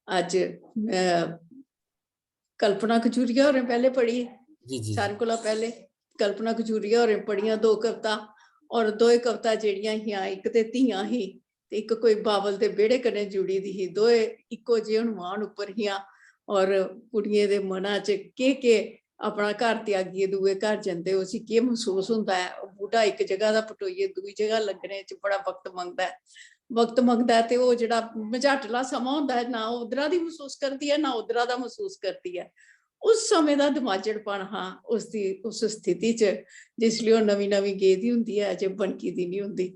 अज्ज कल्पना कचूरिया होरें पैह्ले पढ़ी, सारें कोला पैह्ले कल्पना कचूरिया होरें पढ़ियां दो कविता। और दोए कविता जेह्ड़ियां हियां, इक ते धियां ही ते इक कोई बावल दे बेह्ड़े कन्नै जुड़ी दी ही। दोए इक्को जे हनुमान उप्पर हियां। और कुड़ियें दे मना च केह् केह् अपना घर त्यागियै दूए घर जंदे, उसी केह् मसूस होंदा ऐ। ओह् बूह्टा इक जगह दा पटोइयै दूई जगह लग्गने च बड़ा वक्त मंगदा ऐ। वक्त मंगदा ऐ ते ओह् जेह्ड़ा मझाटला समां होंदा ऐ, ना ओह् उद्धरा दी मसूस करदी ऐ, ना उद्धरा दा मसूस करदी ऐ। उस समें दा दमाजड़पन हा, उसदी उस स्थिति च जिसलै ओह् नमीं नमीं गेदी होंदी ऐ, अजें बनकी दी निं होंदी।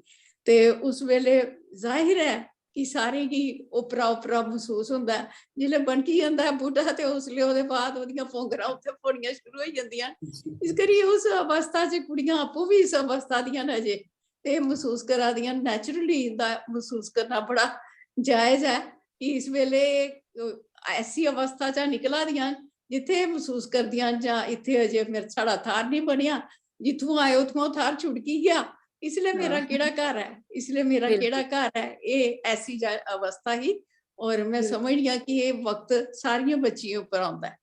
ते उस बेल्लै जाहिर ऐ कि सारें गी ओपरा ओपरा मसूस होंदा ऐ। जिसलै बनकी जंदा ऐ बूह्टा ते उसलै ओह्दे बाद ओह्दियां पौंगरां उत्थै पौनियां शुरू होई जंदियां न। इस करियै उस अवस्था च कुड़ियां आपूं बी इस अवस्था दियां न अजें। ते मसूस करा दियां, नैचुरली इंदा मसूस करना बड़ा जायज ऐ कि इस बेले ऐसी अवस्था चा निकला दियां न जित्थै मसूस करदियां जां इत्थै अजे मेरा साढ़ा थाह्र निं बनेआ, जित्थुआं आए उत्थुआं थाह्र छुड़की गेआ, इसलै मेरा केह्ड़ा घर ऐ, इसलै मेरा केह्ड़ा घर ऐ। एह् ऐसी अवस्था ही। और में समझनी आं कि एह् वक्त सारियां बच्चियें उप्पर औंदा ऐ,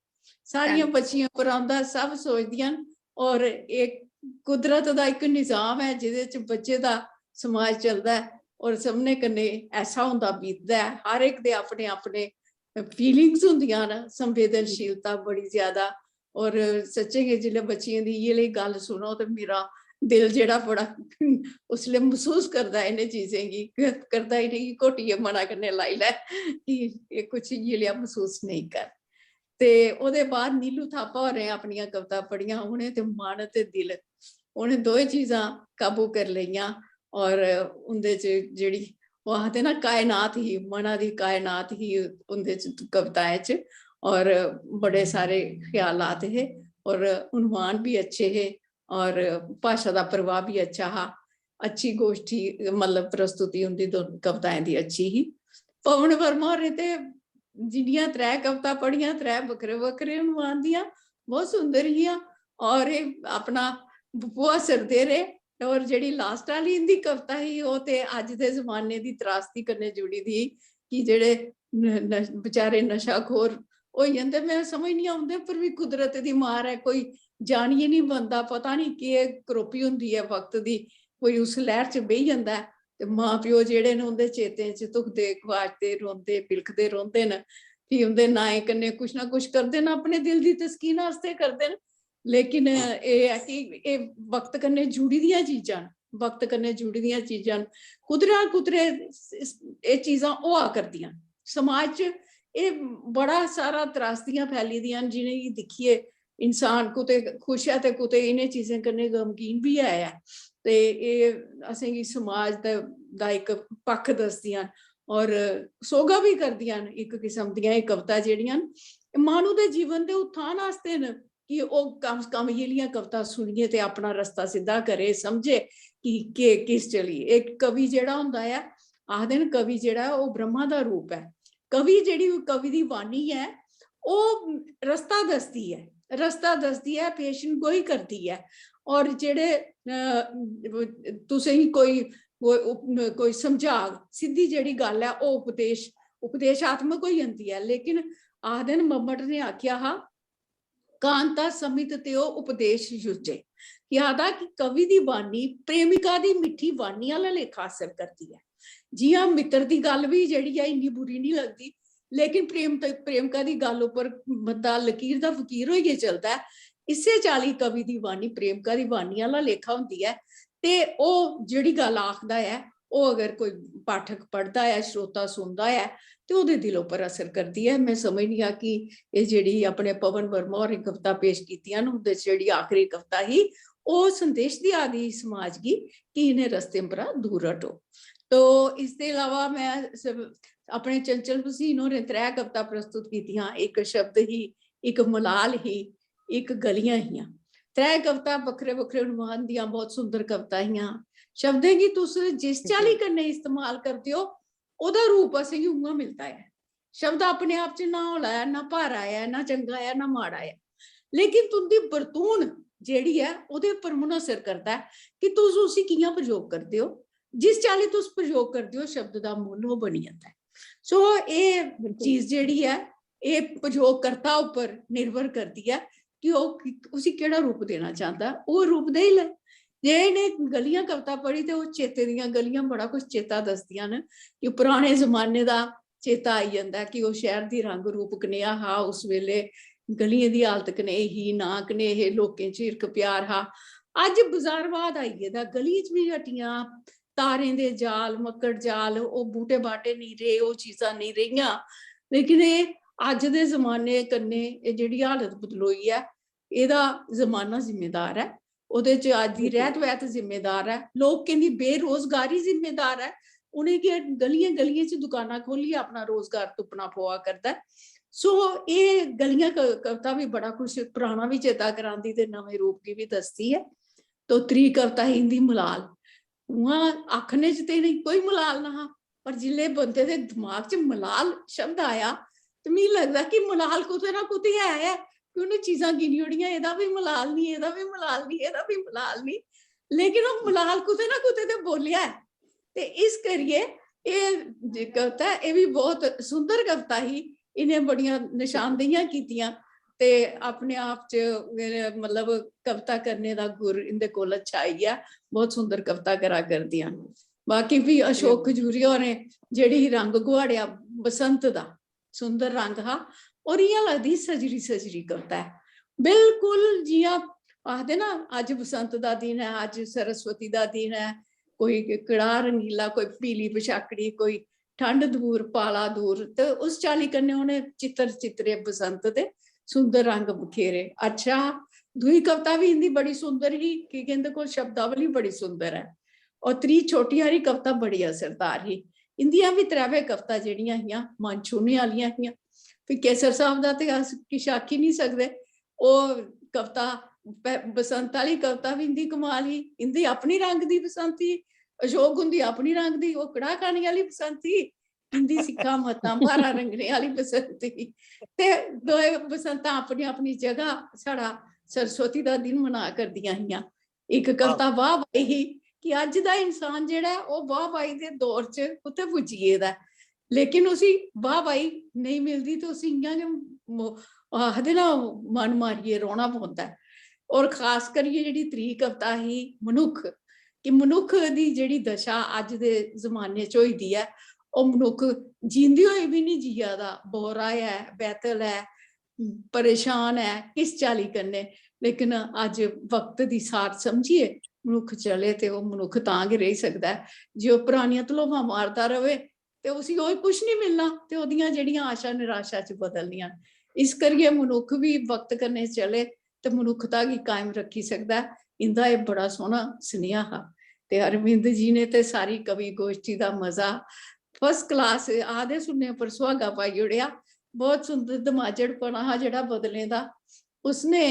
सारियां बच्चियें उप्पर औंदा, सब सोचदियां न। और एह् कुदरत दा इक निजाम ऐ जेह्दे च बच्चे दा समाज चलदा ऐ और सबने कन्नै ऐसा होंदा बीतदा ऐ। हर इक दे अपने अपने फीलिंग्स होंदियां न, संवेदनशीलता बड़ी ज्यादा। और सच्चें गै जिसलै बच्चियें दी इ'यै लेई गल्ल सुनो ते मेरा दिल जेह्ड़ा बड़ा उसलै मसूस करदा इ'नें चीजें गी, करदा इ'नेंगी घोटियै मना कन्नै लाई लै कि एह् कुछ इ'यै लेआ मसूस नेईं कर। ते ओह्दे बाद नीलू थापा होरें अपनियां कविता पढ़ियां, उ'नें ते मन ते दिल, उ'नें दोए चीजां काबू करी लेइयां। और उं'दे च जेह्ड़ी ओह् आखदे ना कायनात ही, मना दी कायनात ही उं'दे च, कविताएं च। और बड़े सारे ख्यालात हे और उन्वान भी अच्छे हे और भाशा दा प्रवाह भी अच्छा हा। अच्छी गोष्ठी, मतलब प्रस्तुति उं'दी दोनों कविताएं दी अच्छी ही। पवन वर्मा होरें ते जिन्नियां त्रै कविता पढ़ियां, त्रै बक्खरे बक्खरे उन्वान दियां, बहुत सुंदर हियां। और एह् अपना बुआ सरदे रेह्। और जेह्ड़ी लास्ट आह्ली इं'दी कविता ही, ओह् ते अज्ज दे जमाने दी त्रासदी कन्नै जुड़ी दी ही कि जेह्ड़े न-, न-, बेचारे नशाखोर होई जंदे। में समझनी आं उं'दे उप्पर बी कुदरत दी मार ऐ, कोई जानियै निं बनदा, पता निं केह् करोपी होंदी ऐ वक्त दी, कोई उस लैह्र च बेही जंदा ऐ। ते मां प्यो जेह्ड़े न उं'दे चेतें च धुखदे, गुआचदे, रोंदे, बिलखदे रौंह्दे न। फ्ही उं'दे नाएं कन्नै कुछ ना कुछ करदे न, अपने दिल दी तस्कीन आस्तै करदे न। लेकिन एह् ऐ कि एह् वक्त कन्नै जुड़ी दियां चीजां न, वक्त कन्नै जुड़ी दियां चीजां न। कुदरै ना कुदरै एह् चीजां होआ करदियां न। समाज च एह् बड़ा सारा त्रासदियां फैली दियां न, जि'नेंगी दिक्खियै इंसान कुतै खुश ऐ ते कुतै इ'नें चीजें कन्नै गमगीन बी ऐ। ते एह् असेंगी समाज दा, दा इक पक्ख दसदियां न और सोहगा बी करदियां न। इक किस्म दियां एह् कविता जेह्ड़ियां न, माह्नू दे जीवन दे उत्थान आस्तै न कि ओह् कम से कम एह् लेइयां कविता सुनियै ते अपना रस्ता सिद्धा करे, समझे कि केह्, किस चली। इक कवि जेह्ड़ा होंदा ऐ, आखदे न कवि जेह्ड़ा ऐ ओह् ब्रह्मा दा रूप ऐ। कवि जेह्ड़ी कवि दी वाणी ऐ ओह् रस्ता दसदी ऐ, रस्ता दसदी ऐ, पेशन गोई करदी ऐ। और जेह्ड़े तुसेंगी कोई कोई समझाग, सिद्धी जेह्ड़ी गल्ल ऐ ओह् उपदेश, उपदेशात्मक होई जंदी ऐ। लेकिन आखदे न मम्मट ने आखेआ हा, कांता समित ते ओह् उपदेश युजे, कि आखदा कि कवि दी वाणी प्रेमिका दी मिट्ठी वाणी आह्ला लेखा असर करदी ऐ। जि'यां मित्तर दी गल्ल बी जेह्ड़ी ऐ इन्नी बुरी निं लगदी, लेकिन प्रेम प्रेमका दी गल्ल उप्पर बंदा लकीर दा फकीर होइयै चलदा ऐ। इस्सै चाल्ली कवि दी वाणी प्रेमका दी वाणी आह्ला लेखा होंदी ऐ। ते ओह् जेह्ड़ी गल्ल आखदा ऐ, ओह् अगर कोई पाठक पढ़दा ऐ, श्रोता सुनदा ऐ, ते ओह्दे दिल उप्पर असर करदी ऐ। में समझनी आं कि एह् जेह्ड़ी अपने पवन वर्मा होरें कविता पेश कीतियां न, उं'दे च जेह्ड़ी आखरी कविता ही, ओह् संदेश देआ दी ही समाज गी कि इ'नें रस्तें परा दूर हटो। तो इसदे अलावा में अपने चंचल भसीन होरें त्रै कविता प्रस्तुत कीतियां। इक शब्द ही, इक मलाल ही, इक गलियां हियां। त्रै कविता बक्खरे बक्खरे उन्वान दियां, बहुत सुंदर कविता हियां। शब्दें गी तुस जिस चाल्ली कन्नै इस्तेमाल करदे ओ, ओह्दा रूप असेंगी उ'आं मिलदा ऐ। शब्द अपने आप च ना हौला ऐ, ना भारा ऐ, ना चंगा ऐ, ना माड़ा ऐ। लेकिन तुं'दी बरतून जेह्ड़ी ऐ, ओह्दे उप्पर मुनहसर करदा ऐ कि तुस उसी कि'यां प्रयोग करदे ओ। जिस चाल्ली तुस प्रयोग करदे ओ, शब्द दा मुल्ल ओह् बनी जंदा ऐ। सो एह् चीज जेह्ड़ी ऐ, एह् प्रयोगकर्ता उप्पर निर्भर करदी ऐ कि ओह् उसी केह्ड़ा रूप देना चांह्दा ऐ, ओह् रूप देई लै। जे इ'नें गलियां कविता पढ़ी ते ओह् चेते दियां गलियां बड़ा कुछ चेता दसदियां न कि पराने जमाने दा चेता आई जंदा कि ओह् शैह्र दी रंग रूप कनेहा हा उस बेल्लै, गलियें दी हालत कनेही ही, नांऽ कनेह् हे, लोकें च हिरख प्यार हा। अज्ज बजारवाद आई गेदा, गलियें च बी हट्टियां, तारें दे जाल, मक्कड़ जाल, ओह् बूह्टे बाह्टे नेईं रेह्, ओह् चीजां नेईं रेहियां। लेकिन एह् अज्ज दे जमाने कन्नै एह् जेह्ड़ी हालत बदलोई ऐ, एह्दा जमाना जिम्मेदार ऐ। ओह्दे च अज्ज दी रैह्त वैह्त जिम्मेदार ऐ, लोकें दी बेरोजगारी जिम्मेदार ऐ। उ'नेंगी गलियें गलियें च दुकानां खोह्लियै अपना रोजगार तुप्पना पवा करदा ऐ। सो एह् गलियां क-, कविता बी बड़ा कुछ पराना बी चेता करांदी ते नमें रूप गी बी दसदी ऐ। तो त्री कविता ही इं'दी मलाल। उ'आं आखने च ते इ'नें कोई मलाल ना हा, पर जिसलै बंदे दे दमाग च मलाल शब्द आया ते मिगी लगदा कि मलाल कुतै ना कुतै है ऐ, कि उ'नें चीजां गिनी ओड़ियां, एह्दा बी मलाल निं, एह्दा बी मलाल निं, एह्दा बी मलाल निं, लेकिन ओह् मलाल कुतै ना कुतै ते बोलेआ ऐ। ते इस करियै एह् जे कविता ऐ, एह् बी बहुत सुंदर कविता ही। इ'नें बड़ियां नशानदेहियां कीतियां ते अपने आप च मेरे, मतलब, कविता करने दा गुर इं'दे कोल छाई गेआ। बहुत सुंदर कविता करा करदियां न। बाकी फ्ही अशोक खजूरिया होरें जेह्ड़ी ही रंग गुआड़ेआ बसंत दा, सुंदर रंग हा, और इ'यां लगदी ही सजरी सजरी कविता ऐ। बिल्कुल जि'यां आखदे ना, अज्ज बसंत दा दिन ऐ, अज्ज सरस्वती दा दिन ऐ, कोई कड़ाह रंगीला, कोई पीली पछाकड़ी, कोई ठंड दूर, पाला दूर, ते उस चाल्ली कन्नै उ'नें चित्तर चित्तरे बसंत दे सुंदर रंग बखेरे। अच्छा, दूई कविता बी इं'दी बड़ी सुंदर ही, की के इं'दे कोल शब्दावली बड़ी सुंदर ऐ। और त्री छोटी हारी कविता बड़ी असरदार ही। इं'दियां बी त्रैवे कविता जेह्ड़ियां हियां, मन छूहने आह्लियां हियां। फ्ही केसर साहब दा ते अस किश आखी निं सकदे। ओह् कविता, प-, बसंत आह्ली कविता बी इं'दी कमाल ही। इं'दी अपनी रंग दी बसंत ही, अशोक हुंदी अपनी रंग दी, ओह् कड़ाह खाने आह्ली बसंत ही, इं'दी सिक्खां मत्तां भारां रंगने आह्ली बसंत ही। ते दोए बसंतां अपनी अपनी जगह साढ़ा सरस्वती दा दिन मना करदियां हियां। इक कविता वाह वाही ही कि अज्ज दा इंसान जेह्ड़ा ऐ, ओह् वाह वाही दे दौर च कुत्थै पुज्जी गेदा ऐ, लेकिन उसी वाह वाही नेईं मिलदी ते उसी इ'यां गै मो-, आखदे ना, मन मारियै रौह्ना पौंदा ऐ। और खास करियै जेह्ड़ी त्री कविता ही मनुक्ख, कि मनुक्ख दी जेह्ड़ी दशा अज्ज दे जमाने च होई दी ऐ, ओह् मनुक्ख जींदे होए बी निं जिया दा, बौरा ऐ, बैतल ऐ, परेशान ऐ किस चाल्ली कन्नै, लेकिन अज्ज वक्त दी सार समझियै मनुक्ख चले ते ओह् मनुक्ख तां गै रेही सकदा ऐ। जे ओह् परानियां धलोवां मारदा र'वै ते उसी होर कुछ निं मिलना ते ओह्दियां जेह्ड़ियां आशा निराशा च बदलनियां न। इस करियै मनुक्ख बी वक्त कन्नै चले ते मनुक्खता गी कायम रक्खी सकदा ऐ। इं'दा एह् बड़ा सोह्ना सनेहा हा। ते अरविंद जी ने ते सारी कवि गोश्ठी दा मजा first class, आखदे सुनने पर सुहागा पाई ओड़ेआ। बहुत सुंदर दमाजड़पना हा जेह्ड़ा बदलें दा। उसने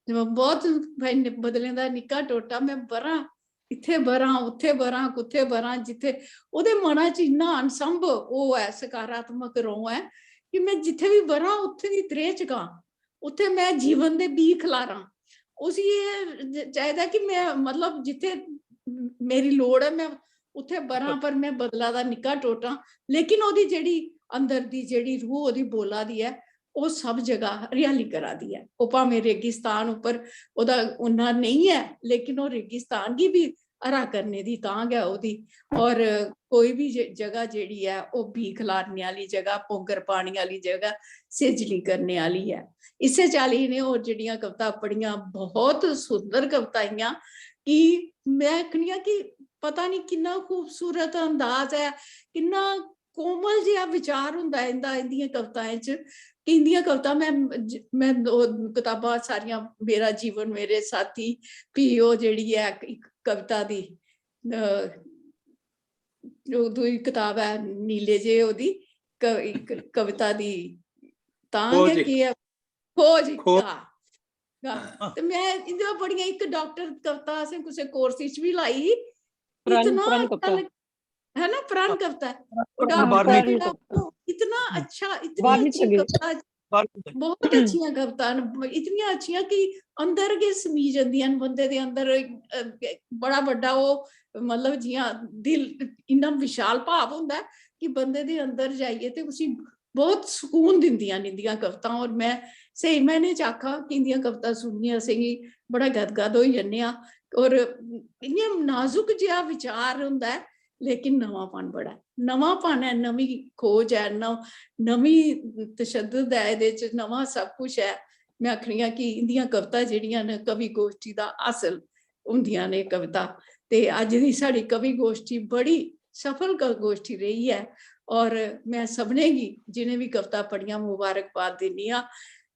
बहुत, भाई, बदलें दा निक्का टोटा, में बरां, इत्थै बरां, उत्थै बरां, कुत्थै बरां, जित्थै, ओह्दे मना च इन्ना अनसंभ ओह् ऐ, सकारात्मक रौं ऐ कि में जित्थै बी बरां, उत्थै दी त्रेह् चकां, उत्थै में जीवन दे बीऽ खलारां। उसी एह् ज-, चाहिदा कि में, मतलब, जित्थै मेरी लोड़ ऐ, में उत्थै बरां, पर में बदला दा निक्का टोटां। लेकिन ओह्दी जेह्ड़ी अंदर दी जेह्ड़ी रूह ओह्दी बोला दी ऐ, ओह् सब जगह हरियाली करा दी ऐ। ओह् भामें रेगिस्तान उप्पर ओह्दा उन्ना नेईं ऐ, लेकिन ओह् रेगिस्तान गी बी हरा करने दी तांह् गै ओह्दी। और कोई बी जे-, जगह जेह्ड़ी ऐ, ओह् बीऽ खलारने आह्ली जगह, पौंगर पाने आह्ली जगह, सेजली करने आह्ली ऐ। इस्सै चाल्ली इ'नें होर जेह्ड़ियां कविता पढ़ियां, बहुत सुंदर कविता हियां कि में आखनी आं कि पता निं किन्ना खूबसूरत अंदाज ऐ, किन्ना कोमल जेहा विचार होंदा ऐ इं'दा, इं'दियें कविताएं च। कि इं'दियां कविता में ज-, में ओह् कताबां सारियां, मेरा जीवन, मेरे साथी, फ्ही ओह् जेह्ड़ी ऐ इक कविता दी, अ, ओह् दूई कताब ऐ नीले जे ओह्दी क-, इक कविता दी, तां खोज गै इक। केह् ऐ? खोज इक, खोज। हां। हां। हां। ते में इं'दे पर बड़ियां, इक डॉक्टर कविता असें कुसै कोर्स च बी लाई ही। प्रण, इतना प्रण अच्छा कविता। लग-, है ना, प्रण कविता ऐ। ओह् प्रण, डॉक्टर प्रण। जेह्ड़ा, ओह् इतना अच्छा, इतनी वाल्मीकि अच्छी संगीत। कविता, वाल्मीकि। बहुत अच्छियां कविता न, इतनियां अच्छियां कि अंदर गै समी जंदियां न बंदे दे अंदर। अ, बड़ा बड्डा ओह्, मतलब, जि'यां दिल इन्ना विशाल भाव होंदा ऐ कि बंदे दे अंदर जाइयै ते उसी बहुत सकून दिंदियां न इं'दियां कवितां। और में स्हेई मैह्ने च आखां कि इं'दियां कवितां सुनियै असेंगी बड़ा गदगद होई जन्ने आं। और इ'यां नाजुक जेहा विचार होंदा ऐ, लेकिन नमांपन बड़ा ऐ। नमांपन ऐ, नमीं खोज ऐ, न-, नमीं तशद्दद ऐ एह्दे च, नमां सब कुछ ऐ। में आखनी आं कि इं'दियां कवितां जेह्ड़ियां न, कवि गोश्ठी दा हासल होंदियां न एह् कविता। ते अज्ज दी साढ़ी कवि गोश्ठी बड़ी सफल क-, गोश्ठी रेही ऐ। और में सभनें गी, जि'नें बी कविता पढ़ियां, मुबारकबाद दिन्नी आं।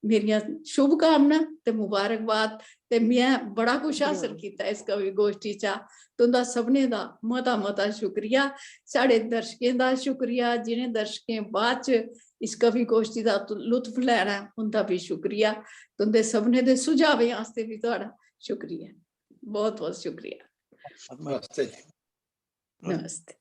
मेरियां शुभकामनां ते मुबारकबाद। ते में बड़ा कुछ हासल धन्यवाद। कीता इस कवि गोश्ठी चा। तुं'दा सभनें दा मता मता शुक्रिया। साढ़े दर्शकें दा शुक्रिया, जि'नें दर्शकें बाद च इस कवि गोश्ठी दा तु-, लुत्फ लैना ऐ, उं'दा बी शुक्रिया। तुं'दे सभनें दे सुझावें आस्तै बी थुआढ़ा शुक्रिया, बहुत बहुत शुक्रिया। नमस्ते जी। नमस्ते।